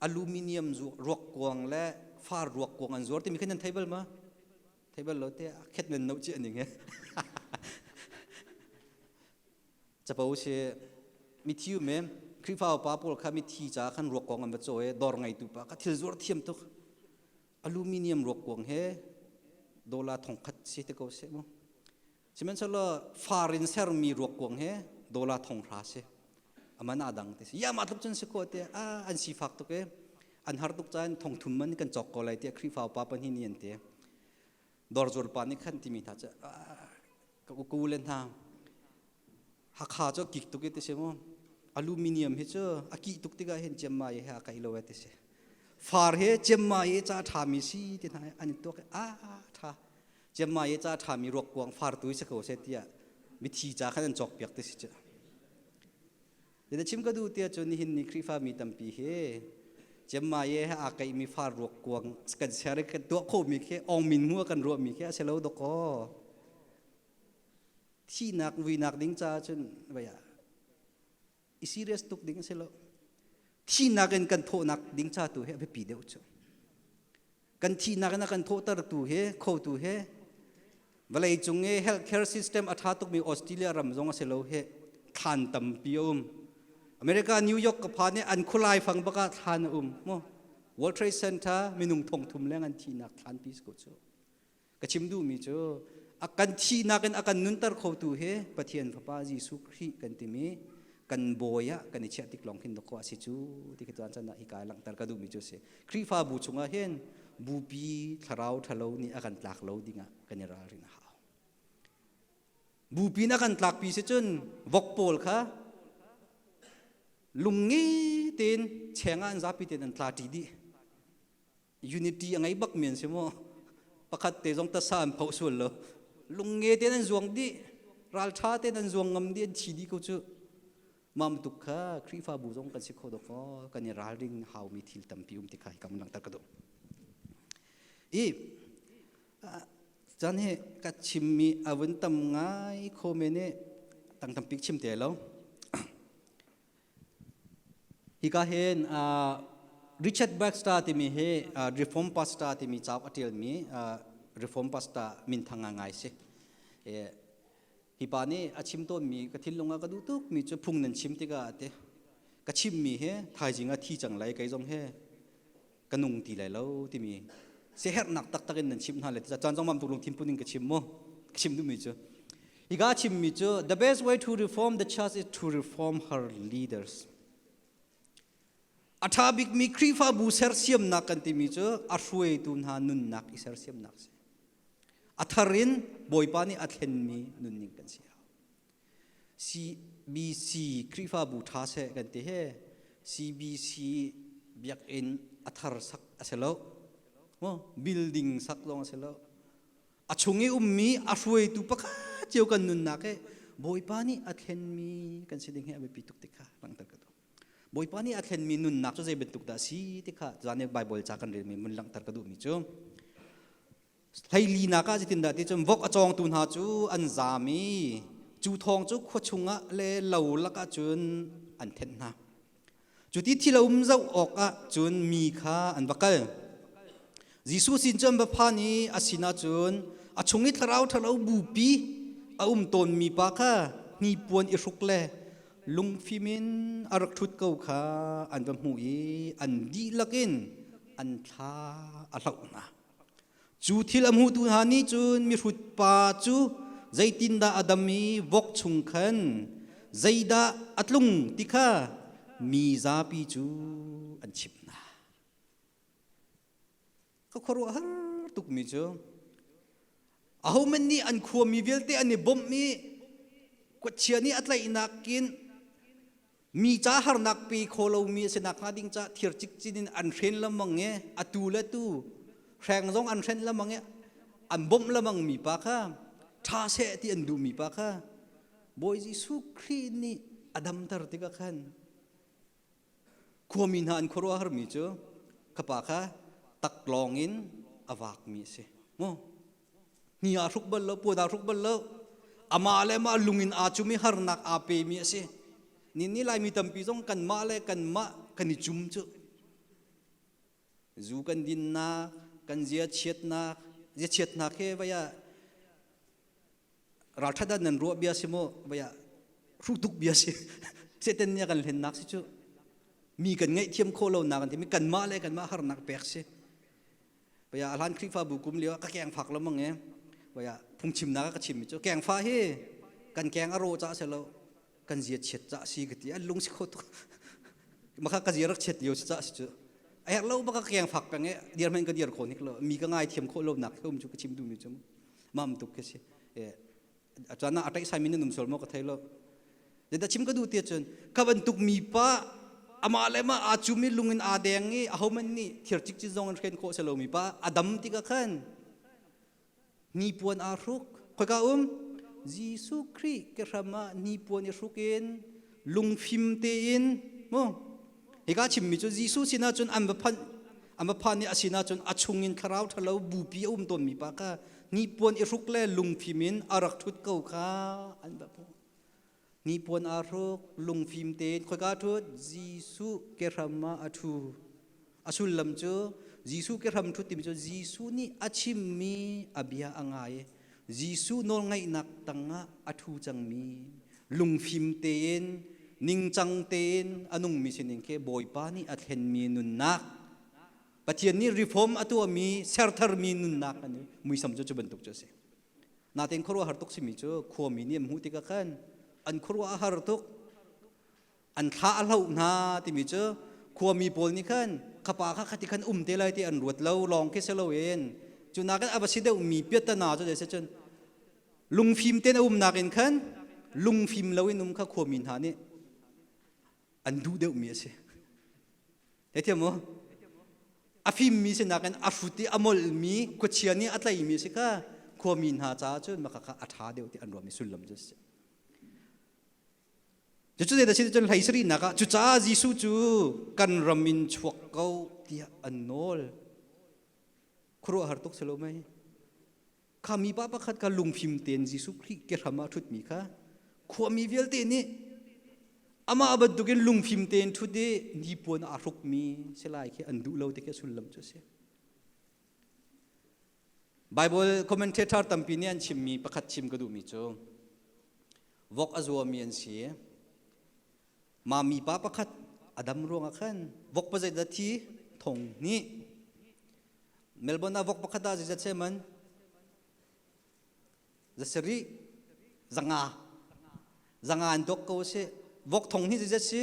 aluminium ruak kuang le far ruak kuang an zuar timi khan nan thei bal ma? Thei bal lo te khet nan no chi aning he. Capo si mithi um e Khrihfa upa pawl kha mithi ca khan ruak kuang an va caw e dawr ngeitu pa kha thil zuar thiam tuk. Aluminium ruak kuang he dollar thongkhat si te ko seh mu. Sihmanhsehlaw far in sermi ruak kuang he dollar thonghra si. Aman aa dang ti si. Ya mah tluk cun si ko te a an sifak tuk e. An har tuk caan thongthum man kan cawk ko lai tiah Khrihfa upa pahnih nih an ti. Dawr zuar pa nih khan timi hna cu ka u le hna Hakha cu kik tuk i ti si mu. Aluminium hi cu a kih tuk tikah hin ciammai he a kai lo e ti si. Far he ciammai i ca ṭhami si ti hna an i tuak i a ṭha. Ciammai i ca ṭhami ruak kuang far tu si ko seh tiah mithi ca khan an cawkpiak ti si cu. Ti chim ka duh tiah cun nihin ni Khrihfa mi tampi hi ciammai he aa kaihmi far ruak kuang kan ser i kan tuah khawhmi khi ong min hmu kan ruahmi khi a si lo dawkaw. Thihnak vuinak ding caah cun vei ah i serious tuk ding a si lo. Thihnak in kan thawhnak ding ca tu hi a biapi deuh cu. Kan thihnak in a kan thawhtertu he khotu he vawlei cung i healthcare system a ṭha tukmi Australia ram zong a si lo he thlan tampi a um. America New York ka phan i an khualai fang bak ah thlan a um. Mu World Trade Center minung thong thum leng an thihnak thlanpi si ko cu. Ka chim duhmi cu a kan thihnak in a kan nunter khotu hi Pathian Fapa Jesuh Khrih kan timi kan bawi ah kan i chiah tik lawng khin dawkaw a si cu ti khi tuan chan ah hika langhter ka duhmi cu a si. Khrihfabu chungah hin bupi thlarau ṭhalo nih a kan tlak lo dingah kan i ralrin a hau. Bupi na kan tlakpi si cun vok pawl kha lungngi tein cheng ah an zapi tein an tla ṭi dih. Unity a ngei bak mi an si mu. Pakhat te zong tasa an phoh sual lo. Lungnge tein an zuang dih. Ralṭha tein an zuang ngam dih an thi dih ko cu. Mam tuk kha Khrihfabu zong kan si kho dok aw kan i ralring haumi thil tampi um ti kha hi kam langhter ka duh. I chan hi ka chimmi a vun tam ngai kho men i tang tampi chim te lo. Hika hin Richard Baxter timi hi Reform Pastor timi cauk a ṭialmi Reform Pastor minthang ngai si. Hi pa nih a chim tawnmi ka thinlung ah ka duh tukmi cu phung nan chim tikah a ti. Ka chimmi hi thaizing ah thi cang lai kei zong hi ka nung ti lai lo timi siaherhnak taktak in nan chimh hna le caan zong mam tuk lungthin pun in ka chim mu ka chim duhmi cu hika chimmi cu the best way to reform the church is to reform her leaders a ṭha bikmi Khrihfabu sersiamnak kan timi cu a hruaitu hna nunnak i sersiamnak si a thar in Bawipa nih a thlenmi nunning kan si CBC Khrihfabu ṭha seh kan ti he CBC biakinn a thar sak a si lo building sak zong a si lo a chung i ummi a hruaitu pakhat cio kan nunnak he Bawipa nih a thlenmi kan si ding hi a biapi tuk ti kha langhter ka duh Bawipa nih a thlenmi nunnak cu zei bantuk dah a si ti kha zan i Bible ca kan relmi mun langhter ka duhmi cu Hleilinak ah zeitindah ti cun vok a cawngtu hna cu an zaam i cu thawng cu khua chungah le lo lakah cun an thenh hna. Cu ti thil a um zoh awkah cun mi kha an va kal. Jesuh sin cu an va phan i a sinah cun a chung i thlarau ṭhalo bupi a um tawnmi pa kha hnipuan i hruk le lungfim in a rak ṭhut ko kha an va hmuh i an dihlak in an thla a hloh hna. Cu thil a hmutu hna nih cun mihrut pa cu zeitindah a dam i vok chung khan zeidah a tlung ti kha mi zapi cu an chimh hna. Ka khuaruahhar tukmi cu ahohmanh nih an khuami vialte an i bawmh i khuachia nih a tlaihnak in mi ca harnak pe kho lomi a si nakhnga ding ca thir cikcin in an hren lengmang i atu le tu hreng zong an hren lengmang i an bawmh lengmang mi pa kha ṭha seh ti an duhmi pa kha Bawi Jesuh Khrih nih a damter tikah khan Khuami hna an khuaruahharmi cu ka pa kha taklawng in a vakmi a si. Mu hni aa hruk bal lo, puan aa hruk bal lo. Amah le amah lung in aa cum i harnak aa pemi a si. Ni ni Laimi tampi zong kanmah le kanmah kan i cum cu. Zu kan dinnak, kan zia chiatnak, zia chiatnak he vai ah Ralṭhat ah nan ruah bia si maw vai ah hruh tuk bia si Satan nih a kan hlennak si cu mi kan ngaihthiam khawh lonak an timi kanmah le kanmah harnak pek si vai ah hlan Khrihfabu kum lio ah ka keng fak lo mang e vai ah phungchimnak ah ka chimmi cu kengfa hi kan keng a rawh caah si lo kan zia chiat cah si ka ti an lung si kho tuk maka ka zia rak chiat lio si cah si cu a herh lo baka keng fak peng e dir men ka dir kho nik lo mi ka ngai thiam khawh lo nak um cu ka chim duhmi cu mam tuk khi si cun a ṭaih sai min um sol maw ka thei lo da chim ka duh ti cun ka bantuk mi pa amah le mah aa cum i lung in aa deng i ahohmanh nih thir cikcin zong in hren khawh si lo mi pa a dam tikah khan hnipuan aa hruk khoika um Jesuh Khrih ke hram ah hnipuan i hruk in lungfim tein mu hika chimmi cu Jesuh sinah cun an va phanh. Ama pha nih a sinah cun a chungin thlarau ṭhalo bupi a um tawnmi pa kha hnipuan i hruk le lungfim in a rak ṭhut ko kha an va hmuh. Hnipuan aa hruk, lungfim tein khoika a ṭhut? Jesuh kehram ah a ṭhu. A sullam cu Jesuh kehram ṭhut timi cu Jesuh nih a chimmi a bia a ngai i Jesuh nawlngaihnak tangah a ṭhu cangmi lungfim tein ningcang tein a nungmi sining khi Bawipa nih a thlenmi nunnak Pathian nih reform a tuahmi sertharmi nunnak an muisam cu cu bantuk cu a si. Natein khuaruahhar tuk simi cu khuami nih an hmuh tikah khan an khuaruah a har tuk. An thla a hloh hna timi cu khuami pawl nih khan khapa kha khati khan um te lai ti an ruat lo lawng khi si loin cu nakin a va si deuhmi piattana cu zei si cun lungfim tein a umnak in khan lungfim loin um kha khuami hna nih an duh deuhmi a si. Theithiam maw? A fimmi sinak in a hrut i a molhmi khuachia nih a tlaimi si kha khuami hna caah cun maka kha a ṭha deuh ti an ruahmi sullam cu a si. Cucu zeidah si cun hlei sarihnak ah cucaah Jesuh cu kan ram in chuak ko tiah an nawl. Khuaruahhar tuk si lo mei? Kha mipa pakhat kha lungfim tein Jesuh Khrih kehram ah a ṭhutmi kha khuami vialte nih amah bantukin lungfim tein ṭhut i hnipuan aa hrukmi si lai khi an duh lo ti khi a sullam cu a si. Bible commentator tampi nih an chimmi pakhat chim ka duhmi cu vok a zuami an si. Ma mipa pakhat a dam ruangah khan vok pa zeidah thi thong hnih Melbourne ah vok pakhat ah zeizat se man? Zasarih 500. 500 an dok ko si. Vok thong hi zeizat si?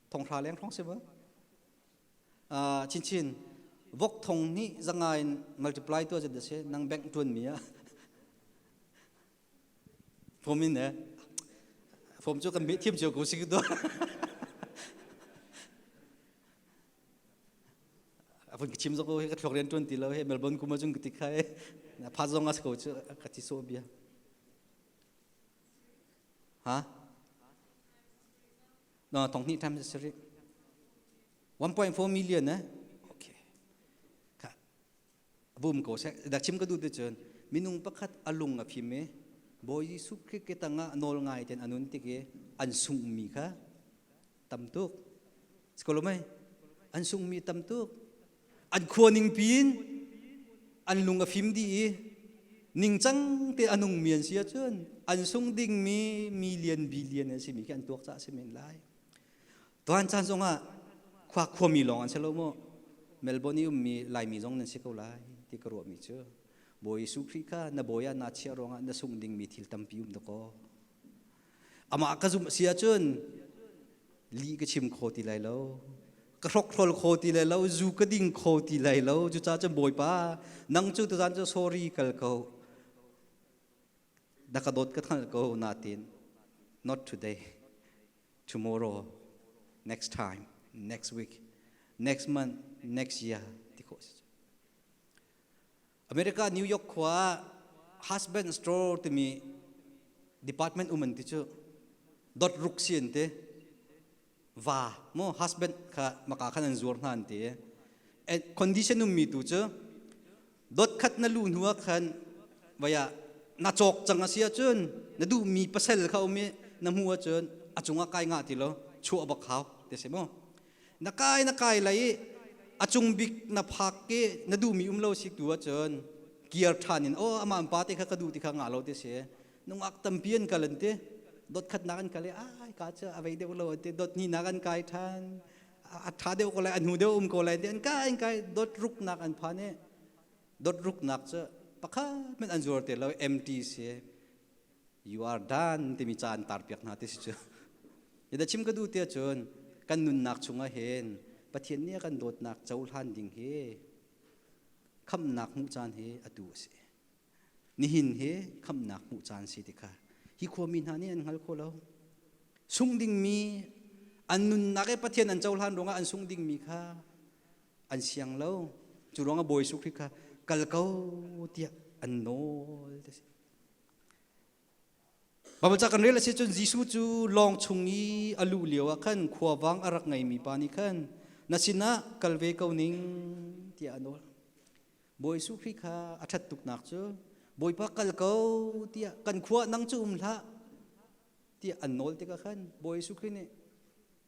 5,000 leng hrawng si ba? Chinchin vok thong nih 500 in multiply tu zat si nang bank tuan mi ah. Fom in eh. Fom cu kan thiam cio ko si tu. A vun ka chim zok he ka thluak rian tuan ti lo he Melbourne kum ahcun ka ti khai pha zong a si ko cu ka ti so bia ha no 2.5 times sari 1.4 million eh okay ka bum ko se da chim ka du te cun minung pakhat alung a phim e Bawi Jesuh Khrih ke tangah nawl ngai ten anun tik i an sungmi kha tam tuk Sikolomai an sungmi tam tuk an khua ning piin an lung a fim dih i ningcang te a nungmi an si ahcun an sung dingmi million billion an simi khi an tuak caah si men lai tuan caan zongah khua khuami lawng an si lo maw Melbourne i ummi Laimi zong nan si ko lai ti ka ruahmi cu Bawi Jesuh Khrih kha na bawi ah naa chiah ruangah na sungh dingmi thil tampi um dakaw Amah ka zumh si ahcun lih ka chim kho ti lai lo. Ka hrokhrol kho ti lai lo, zu ka ding kho ti lai lo. Cucaah cun Bawipa, nang cu tuzan cu sorry kal ko. Na ka dawt ka hngalh ko natin not today, tomorrow, next time, next week, next month, next year ti khawh si. America New York khua ah husband store timi department um an ti cu dot ruk si an ti va mo husband kha maka khan an zuar hna an ti condition ummi tu cu dot khat na lu hnu ah khan vaya na cawk cang a si ahcun na duhmi pasal kha um i na hmu ahcun a cungah kai ngah ti lo chuah bak hau ti si mu Na kai na kai lai i a cung bik na phak i na duhmi um lo si tu ahcun kir ṭhan in oh amah an pa te kha ka duh ti kha ngah lo ti si nungak tampi an kal an ti dot khatnak an kal i ai ka cu a vei deuh lo an ti dot hnihnak an kai ṭhan a ṭha deuh ko lai a hnu deuh um ko lai ti an kai an kai dot ruknak an phan i dot ruknak cu pakhat hmanh an zuar te lo empty si you are done timi ca an tar piak hna ti si cu da chim ka duh te cun kan nunnak chungah hin Pathian nih a kan dawtnak cohlan ding hi khamnak hmuh caan hi atu a si nihin hi khamnak hmuh caan si ti kha hi khuami hna nih an hngal kho lo sung dingmi an nunnak i Pathian an cohlan ruangah an sung dingmi kha an siang lo cu ruangah Bawi Jesuh Khrih kha kal ko tiah an nawl ti si Baibal ca kan rel a si cun Jesuh cu lawng chung i a luh lio ah khan khuavang a rak ngeimi pa nih khan Na sinah kal ve ko ning tiah a nawl. Bawi Jesuh Khrih kha a ṭhat tuknak cu Bawipa kal ko tiah kan khua nang cu um hlah tiah an nawl tikah khan Bawi Jesuh Khrih nih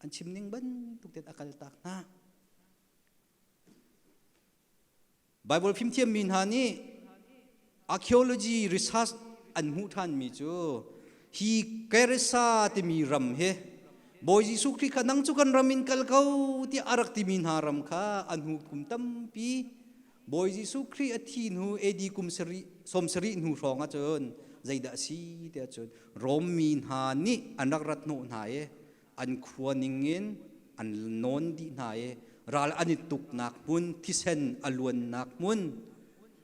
an chim ning bantuk tein a kaltak hna. Bible fimthiammi hna nih archaeology research an hmuh ṭhanmi cu hi Gerasa timi ram hi Bawi Jesuh Khrih kha nang cu kan ram in kal ko tiah a rak timi hna ram kha an hnu kum tampi Bawi Jesuh Khrih a thi hnu AD kum sarih sawm sarih hnu hrawng ahcun zeidah a si tiah cun Rom mi hna nih an rak rat hnawh hna i an khua ningin an nawn dih hna i ral an i tuknak hmun thisen a luannak hmun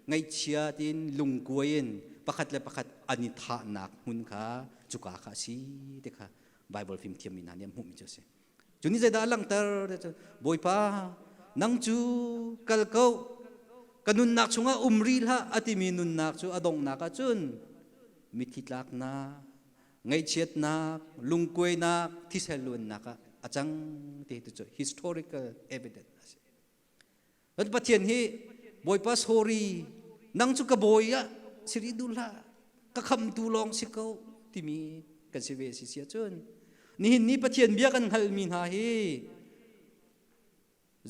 ngaihchia tiin lungkuai in pakhat le pakhat an i thahnak hmun kha cuka kha a si ti kha Bible fimthiammi hna nih an hmuhmi cu a si. Cu nih zeidah a langhter ti cu Bawipa nang cu kal ko ka nunnak chungah um rih hlah a timi nunnak cu a donghnak ah cun mithi tlaknak ngaihchiatnak lungkuainak thisen luannak ah a cang ti cu historical evidence a si. Pathian hi Bawipa sorry nang cu ka bawi ah si rih duh hlah ka khamtu lawng si ko timi kan si ve si si ahcun nihin ni Pathian bia kan hngalhmi hna hi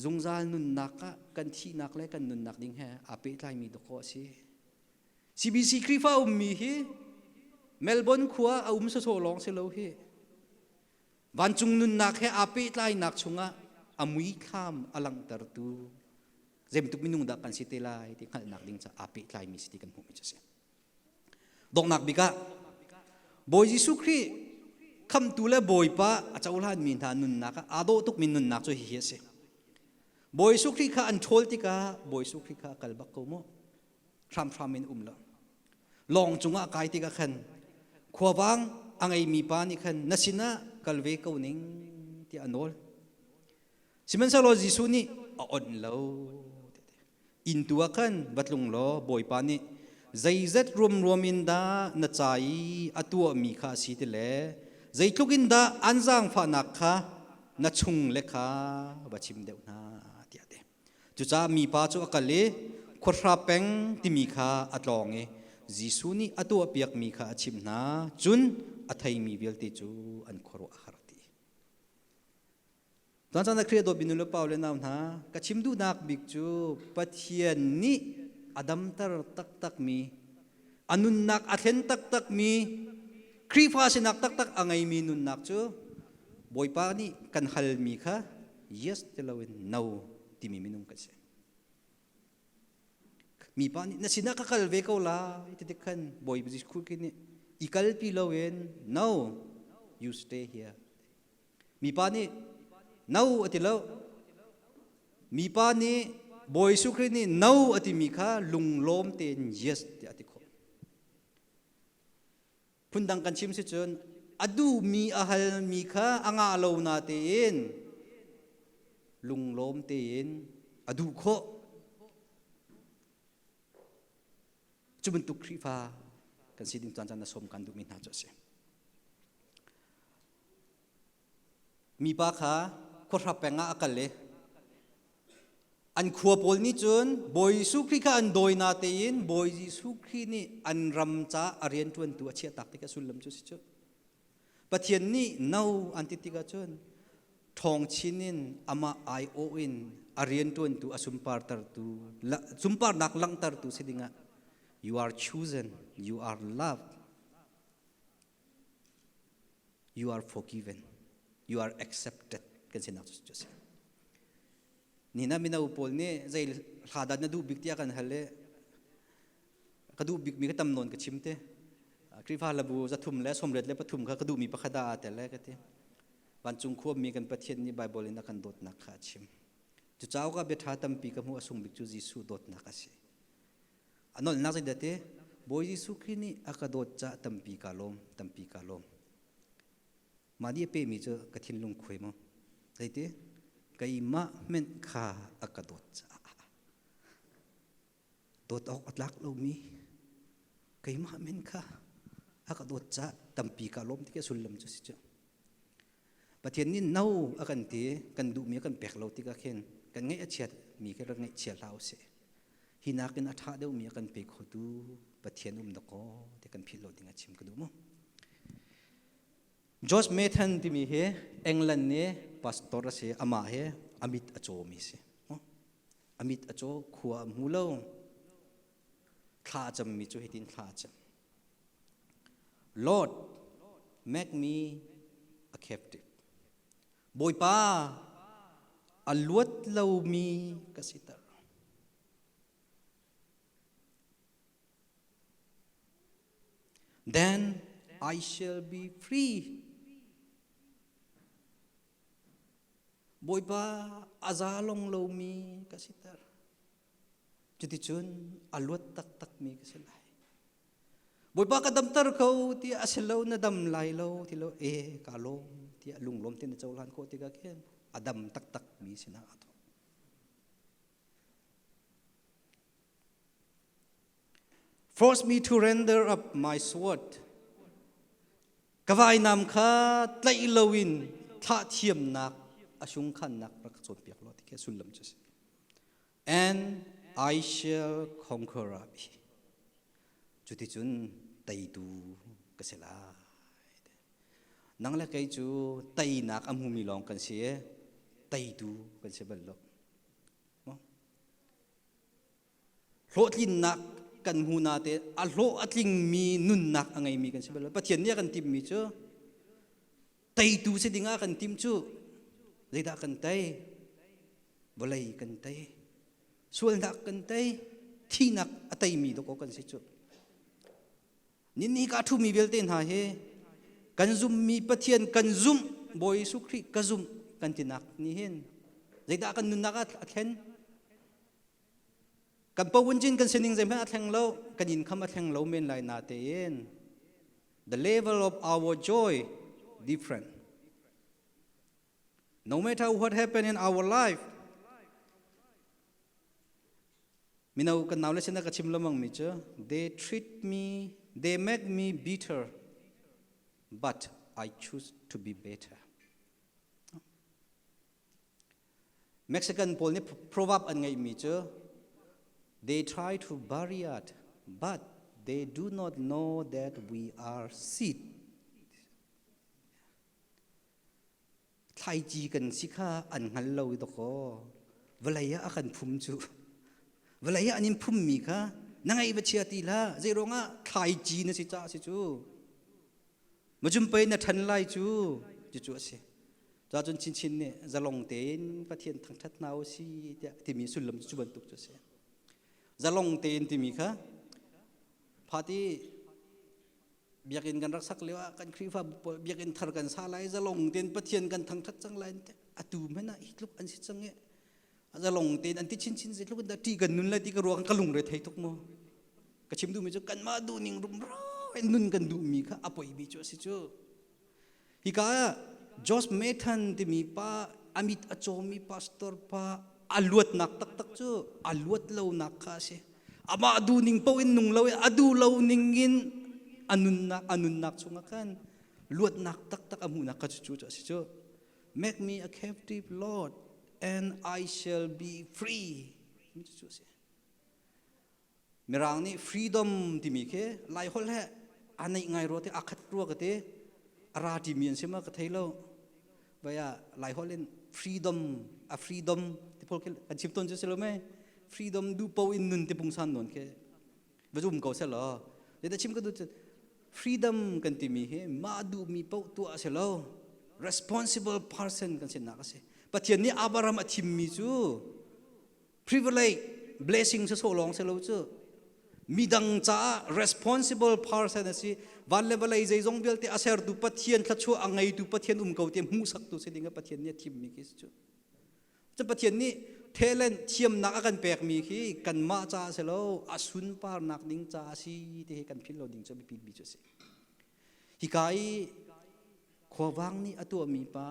zungzal nunnak ah kan thihnak le kan nunnak ding he aa pehtlaimi dawkaw a si. CBC Khrihfa ummi hi Melbourne khua a um sawsawh lawng si lo hi. Vancung nunnak he aa pehtlainak chungah a muithlam a langhtertu zeibantuk minung dah kan si te lai ti hngalhnak ding caah aa pehtlaimi si ti kan hmuhmi cu a si. Donghnak bik ah Bawi Jesuh Khrih khamtu le Bawipa a cohlanmi hna nunnak ah aa dawh tukmi nunnak cu hihi a si. Bawi Jesuh Khrih kha an ṭhawl tikah Bawi Jesuh Khrih kha a kal bak ko mu. Hramhram in um lo. Lawng cungah kai tikah khan khuavang a ngeimi pa nih khan na sinah kal ve ko ning tiah a nawl. Sihmanhsehlaw Jesuh nih a onh lo. Inn tu ah khan va tlung law Bawipa nih zeizat ruamruam in dah na ca i a tuahmi kha a si ti le zeitluk in dah an zaangfahnak kha na chung le kha va chim deuh hna tiah a ti. Cucaah mipa cu a kal i khuahra peng timi kha a tlawng i Jesuh nih a tuahpiakmi kha a chimh hna. Cun a theimi vialte cu an khuaruah a har ti. Tuan caan ah Khrih a dawtmi nu le pa le nau hna, ka chim duhnak bik cu Pathian nih a damter taktakmi, a nunnak a thlen taktakmi, Khrihfa sinak taktak a ngeimi nunnak cu Bawipa nih kan halmi kha yes ti loin no timi minung kan si. Mipa nih na sinah ka kal ve ko lai ti tik khan Bawi Jesuh Khrih nih i kalpi loin no you stay here. Mipa nih no a ti lo. Mipa nih Bawi Jesuh Khrih nih no a timi kha lunglawm tein yes tiah a ti khawh. Phundang kan chim si cun a duhmi a halmi kha a ngah lo na tein lunglawm tein a duh khawh. Cu bantuk Khrihfa kan si ding caan caan na sawm kan duhmi hna cu a si. Mipa kha khuahra peng ah a kal i an khua pawl nih cun Bawi Jesuh Khrih kha an dawi na tein Bawi Jesuh Khrih nih an ram ca a rianṭuantu a chiahtak tikah sullam cu si cu. Pathian nih no an ti tikah cun ṭhawng chin in amah aiawh in a rianṭuantu a sunpartertu sunparnak langhtertu si dingah you are chosen, you are loved you are forgiven you are accepted kan sinak cu si nina mino pawl nih zei hla dah na duh bik tiah kan hal i ka duh bik mi ka tam nawn ka chim te Khrihfa hlabu zathum le sawmriat le pathum kha ka duhmi pakhat ah aa tel e ka ti vancung khuami kan Pathian nih Bible in a kan dawtnak kha a chim cu cauk ah bia ṭha tampi ka hmuh a sung bik cu Jesuh dawtnak a si A nolhnak zeidah ti? Bawi Jesuh Khrih nih a ka dawt caah tampi kaa lawm, tampi kaa lawm. Mah nih a pemi cu ka thinlung khuai maw? Zeiti? Keimah hmenh kha a ka dawt caah. Dawt awk a tlak lomi keimah men kha a ka dawt caah tampi kaa lawm ti khi a sullam cu si cu. Pathian nih no a kan ti, kan duhmi a kan pek lo tikah khin kan ngaih a chiat mi khi rak ngaih chia hlah usih. Hi nakin a ṭha deuhmi a kan pe khotu Pathian um dakaw ti kan philh lo ding a chim ka duh mu. George Maithan timi hi England nih pastor a si, amah hi a mit a cawmi si. A mit a caw, khua a hmu lo. Thla a cammi cu hitin thla a cam. Lord, make me a captive. Bawipa, a luat lomi ka siter. Then I shall be free. Bawipa a za long lomi ka siter. Cuticun a luat taktakmi ka si lai. Bawipa ka damter ko tiah a si lo na dam lai lo ti lo e ka lawm tiah lunglawm te na cohlan khawh tikah khin a dam taktakmi sinah a thawk. Force me to render up my sword. Ka vainam kha tlaih loin thlah thiamnak a sungkhannak rak ka cawnpiak law ti khi sullam cu a si. And I shall conquer Rabi. Cuticun teitu ka si lai. Nang le kei cu teinak a hmumi lawng kan si i teitu kan si bal lo. Hlawhtlinnak kan hmu nate a hlawh a tlingmi nunnak a ngeimi kan si bal lo. Pathian nih a kan timhmi cu teitu si dingah kan tim cu zeidah kan tei? Vawlei kan tei. Sualnak kan tei. Thihnak a teimi dawkaw kan si cu. Ninni ka ṭhumi vialte hna hi kan zummi Pathian kan zumh Bawi Jesuh Khrih ka zumh kan tinak nih hin zeidah kan nunnak ah a thlen? Kan pawuncin kan sining zeihmanh a thleng lo, kan income a thleng lo men lai natein the level of our joy different. No matter what happened in our life, Mino kan nau le sinah ka chim lengmang mi cu they treat me, they make me bitter, but I choose to be better. Mexican pawl nih proverb an ngeihmi cu they try to bury us, but they do not know that we are seed. Thlaici kan si kha an hngal lo i dawkaw vawlei ah a kan phum cu. Vawlei ah an in phummi kha na ngaih va chia ti hlah. Zei ruangah thlaici na si caah si cu. Macum pei na ṭhan lai cu cucu a si. Cacun chinchin nih zalong tein Pathian thangṭhat hna u si tiah timi sullam cu bantuk cu a si. Zalong tein timi kha phati Biakinn kan rak sak lio ah kan Khrihfa biakinn thar kan sa lai zalong tein Pathian kan thangthat cang lai atu hmanh ah hi tluk an si cang i zalong tein an ti chinchin zeitluk in dah ṭih kan nun lai ti ka ruang ka lungre thei tuk mu ka chim duhmi cu kanmah duhning rumro in nun kan duhmi kha a poimi cu a si cu hika ah Josh Mathan timi pa amit a cawmi pastor pa a luatnak taktak cu a luat lonak kha a si amah duhning paoh in nung lo i a duh lo ning in a nunnak a nunnak chungah khan luatnak taktak a hmuhnak kha cu cu a si cu make me a captive lord and I shall be free cu a si Mirang nih freedom timi khi Lai holh he a neih ngai rua te a khat rua ka ti a ra timi an si ma ka thei lo vaya Lai holh in freedom a freedom ti pawl khi kan chim tawn cu si lo mei freedom du po in nun ti pungsan nawn khi va zum ko se law da chim ka du freedom kan timi hi mah duhmi paoh tuah a si lo responsible person kan sinak a si Pathian nih Abraham a thimmi cu privilege blessing si sawh lawng si lo cu midang caah responsible person a si van le vawlei zeizong vialte a sertu Pathian thluachuah a ngeitu Pathian um ko ti hmuhsaktu si ding Pathian nih a thimmi khi si cu cu Pathian nih talent thiamnak a kan pekmi khi kanmah caah si lo a sunparnak ding caah si ti hi kan philh lo ding cu biapi bi cu a si hika i khuavang nih a tuahmi pa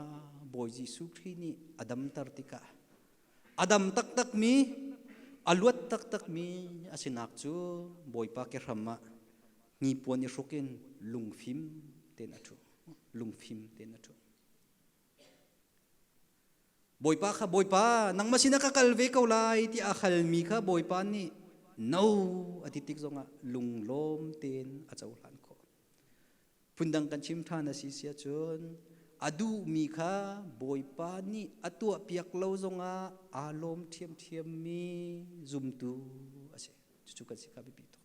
Bawi Jesuh Khrih nih a damter tikah A dam taktakmi, a luat taktakmi a sinak cu Bawipa kehram ah hnipuan i hruk in lungfim tein a ṭhu. Lungfim tein a ṭhu. Bawipa kha Bawipa nangmah sinah ka kal ve ko lai ti a halmi kha Bawipa nih no a ti tik zongah lunglawm tein a cohlan khawh. Phundang kan chim ṭhan a si si ahcun a duhmi kha Bawipa nih a tuahpiak lo zongah aa lawm ṭhiamṭhiammi zumtu a si. Cucu kan si kha biapi tuk.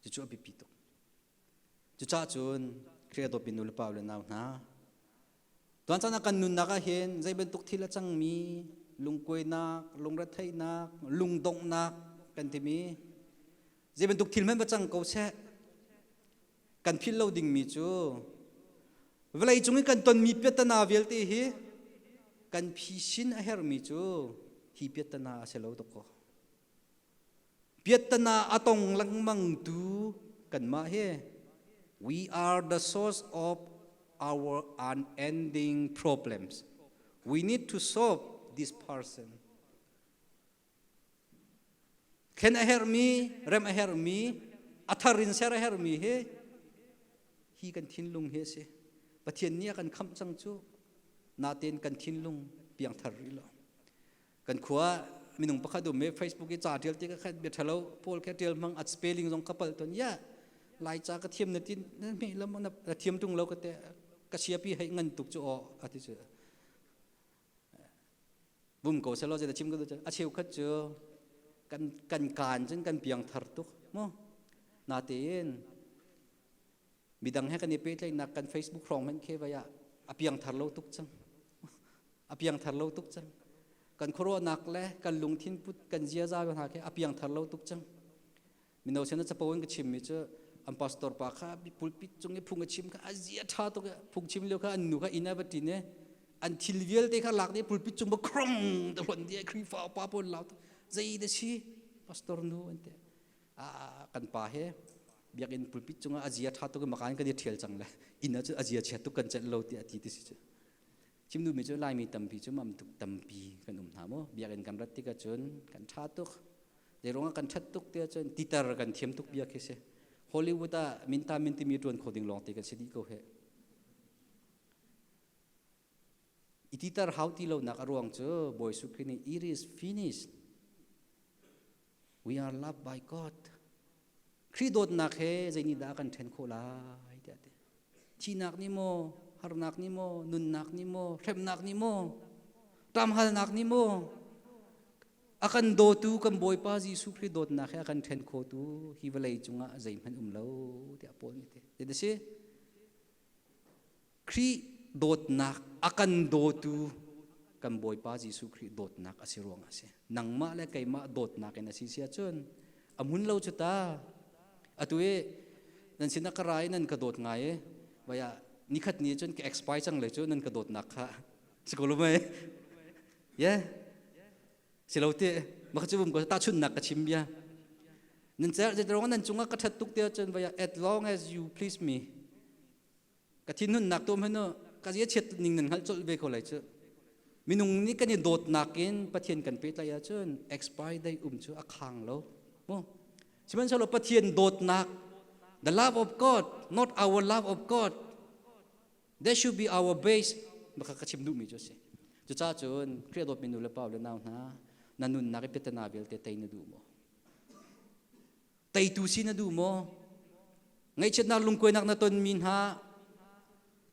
Cucu a biapi tuk. Cucaah cun Khrih a dawtmi nu le pa le nau hna, tuan caan ah kan nunnak ah hin zei bantuk thil a cangmi lungkuainak, lungretheihnak, lungdonghnak kan timi zei bantuk thil hmanh va cang ko seh, kan philh lo dingmi cu vawlei cung i kan tonmi piattana vialte hi kan phisin a herhmi cu hi piattana a si lo dawkaw. Piattana a tong lengmangtu kanmah hi we are the source of our unending problems. We need to solve this person. Thlen a herhmi, rem a herhmi, a thar in ser a herhmi hi hi kan thinlung hi a si. Pathian nih a kan khamh cang cu. Natein kan thinlung piangthar rih lo. Kan khua minung pakhat um i Facebook i ca ṭial ti ka khat bia ṭhalo pawl kha ṭial hmang at spelling zong ka palh ton ya lai ca ka thiam na tin na hme lam na thiam tung lo ka te ka siapi hei ngan tuk chu aw ati chu bum ko selo je chim ka du a cheu khat chu kan kan kan cun kan piang thar tuk mo na tein midang he kan i pehtlaihnak kan Facebook hrawng hmanh khi vai ah a piangthar lo tuk cang a piangthar lo tuk cang kan khuaruahnak le kan lungthin put kan ziaza hna khi a piangthar lo tuk cang mino sin capo in ka chimmi cu an pastor pa kha pulpit cung i phung a chim kha a zia ṭha tuk phung chim lio kha an nu kha inn a va ṭin i an thil vialte kha lak dih pulpit cung ba krong te hon di Khrihfa upa pawl lau zei da si pastor nu an ti kan pa he biakinn pulpit cungah a zia ṭha tuk i makan kan i ṭhial cang le inn ah cun a zia chia tuk kan celh lo tiah ti ti si cu chim duhmi cu Laimi tampi cu mam tuk tampi kan um hna maw biakinn kan rat tikah cun kan ṭha tuk zeiruangah kan ṭhat tuk tiah cun titer kan thiam tuk bia khi si Hollywood ah minta min timi ṭuan kho ding lawng te kan si dih ko he i titer hau ti lonak a ruang cu Bawi Jesuh Khrih nih it is finished We are loved by God. Khrih dawtnak he zeinihdah kan ṭhen khawh lai tiah ti. Thihnak nih maw, harnak nih maw, nunnak nih maw, hremnak nih maw, ṭamhalnak nih maw, a kan dawtu kan Bawipa Jesuh Khrih dawtnak he a kan ṭhen khotu hi vawlei cungah zeihmanh um lo tiah Paul nih a ti. Zeidah si? Khrih dawtnak a kan dawtu kan Bawipa Jesuh Khrih dawtnak a si ruangah a si. Nangmah le keimah dawtnak in a si si ahcun a hmun lo cu ta. Atu i nan sinah ka ra i nan ka dawt ngai i vaya nikhat ni cun ka expire cang le cu nan ka dawtnak kha si ko lo mei? Yeah. Si lo ti maka cu bum ko tahchunhnak ka chim bia. Nan cer nan cungah ka ṭhat tuk te ahcun vaya as long as you please me Ka thinhunnak tu hmanh ka zia chiat ning nan hngalh colh ve ko lai cu. Minung nih kan i dawtnak in Pathian kan pehtlaih ahcun expire date um cu a khang lo. Mu. Sihmanhsehlaw Pathian dawtnak the love of God, not our love of God. That should be our base. Maka ka chim duhmi cu a si. Cucaah cun Khrih a dawtmi nu le pa le nau hna, na nunnak i piatana vialte tei na duh maw? Teitu si na duh maw? Ngaihchiatnak lungkuainak na tonmi hna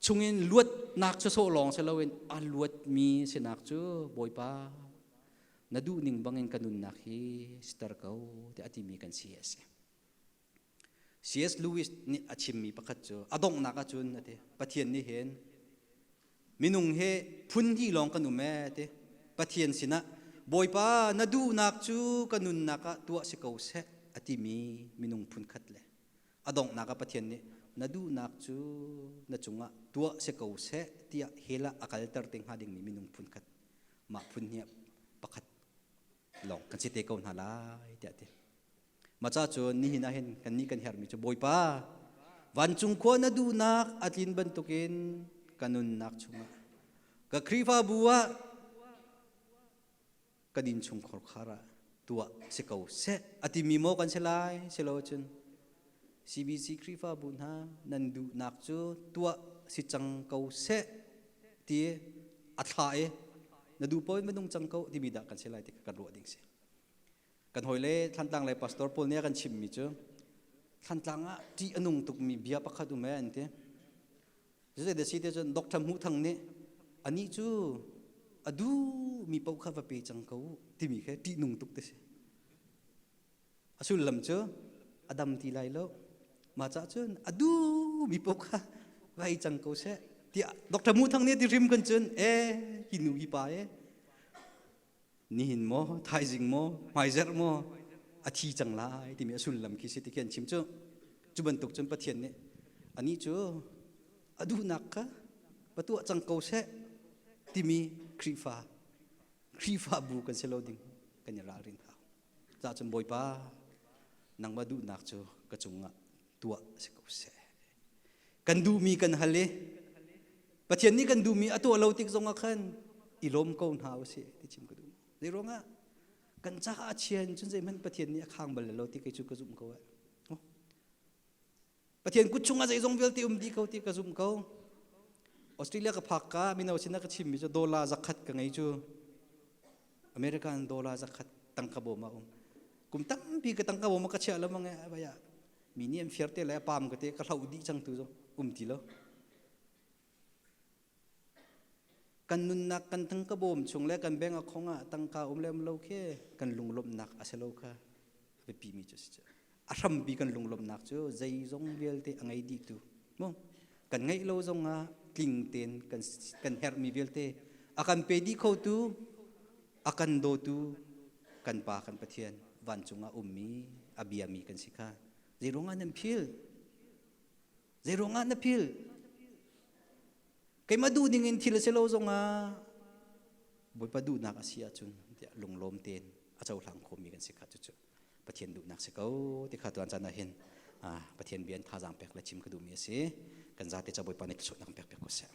chungin luatnak sawsawh lawng si loin a luatmi sinak cu Bawipa na duhning bangin ka nunnak hi siter ko tiah a timi kan si a si. C.S. Lewis nih a chimmi pakhat cu a donghnak ahcun a ti Pathian nih hin Minung he phun hnih lawng kan um ee ti. Pathian sinah Bawipa na duhnak cu ka nunnak ah tuah si ko seh a timi minung phun khat le a donghnak ah Pathian nih na duhnak cu na cungah tuah si ko seh tiah hell ah a kalter te hnga dingmi minung phun khat mah phun hnih pakhat lawng kan si te ko hna lai tiah a ti. Mah ca cun nihin ah hin kannih kan herhmi cu Bawipa vancung khua na duhnak a tlin bantukin ka nunnak chungah ka Khrihfabu ah kan innchungkhar khar ah tuah si ko seh a timi maw kan si lai si lo cun CBC Khrihfabu hna nan duhnak cu tuah si cang ko seh. ti a thla i na duh paoh in minung cang ko timi dah kan si lai ti kan ruah ding si. Kan hawile Thlantlang lei pastor pawl nih a kan chimmi cu Thlantlang ah ṭih a nung tukmi bia pakhat um ee an ti. Zeidah si ti cun Dr. Hmuh Thang nih anih cu a duhmi paoh kha va pe cang ko timi kha ṭihnung tuk ti si. A sullam cu a dam ti lai lo. Mah cah cun a duhmi paoh kha va ei cang ko seh tiah Dr. Hmuh Thang nih a ti hrim kan cun ee hi nu hi pa ee nihin maw thaizing maw hmaizerh maw a thi cang lai timi a sullam khi si ti khi an chim cu cu bantuk cun Pathian nih anih cu a duhnak kha va tuah cang ko seh timi Khrihfa Khrihfabu kan si lo ding kan i ralrin hau ca cun Bawipa nangmah duhnak cu ka cungah tuah si ko seh kan duhmi kan hal i Pathian nih kan duhmi a tuah lo tik zongah khan i lawm ko hna usih ti chim ka duh. Zei ruangah kan caah a chian cun zeihmanh Pathian nih a khang bal lo ti kei cu ka zumh ko eh. Pathian kut chungah zeizong vialte um dih ko ti ka zumh ko. Australia ka phak ka mino sinah ka chimmi cu dollar zakhat ka ngei cu American dollar zakhat tangka bawm a um. Kum tampi ka tangka bawm ka chiah lo mang eh mi nih an fir te le a pam ka te ka hloh dih cang tu zong um ti lo kan nunnak kan tangka bawm chung le kan bank account ah tangka um le um lo khi kan lunglawmhnak a si lo kha a biapi mi cu si cu a hrampi kan lunglawmhnak cu zeizong vialte a ngei dih tu mu kan ngeih lo zong ah tling tein kan kan herhmi vialte a kan pe dih kho tu a kan dawtu kan pa kan Pathian vancung ah ummi a biami kan si kha zeiruangah nan phil zeiruangah na phil keimah duh ding in thil a si lo zongah Bawipa duhnak a si ahcun tiah lunglawm tein a cohlang khomi kan si kha cucu Pathian duhnak si ko ti kha tuan caan ah hin Pathian bia in thazaang pek le chim ka duhmi a si kan zate ca Bawipa nih thluachuahnak pek piak ko seh.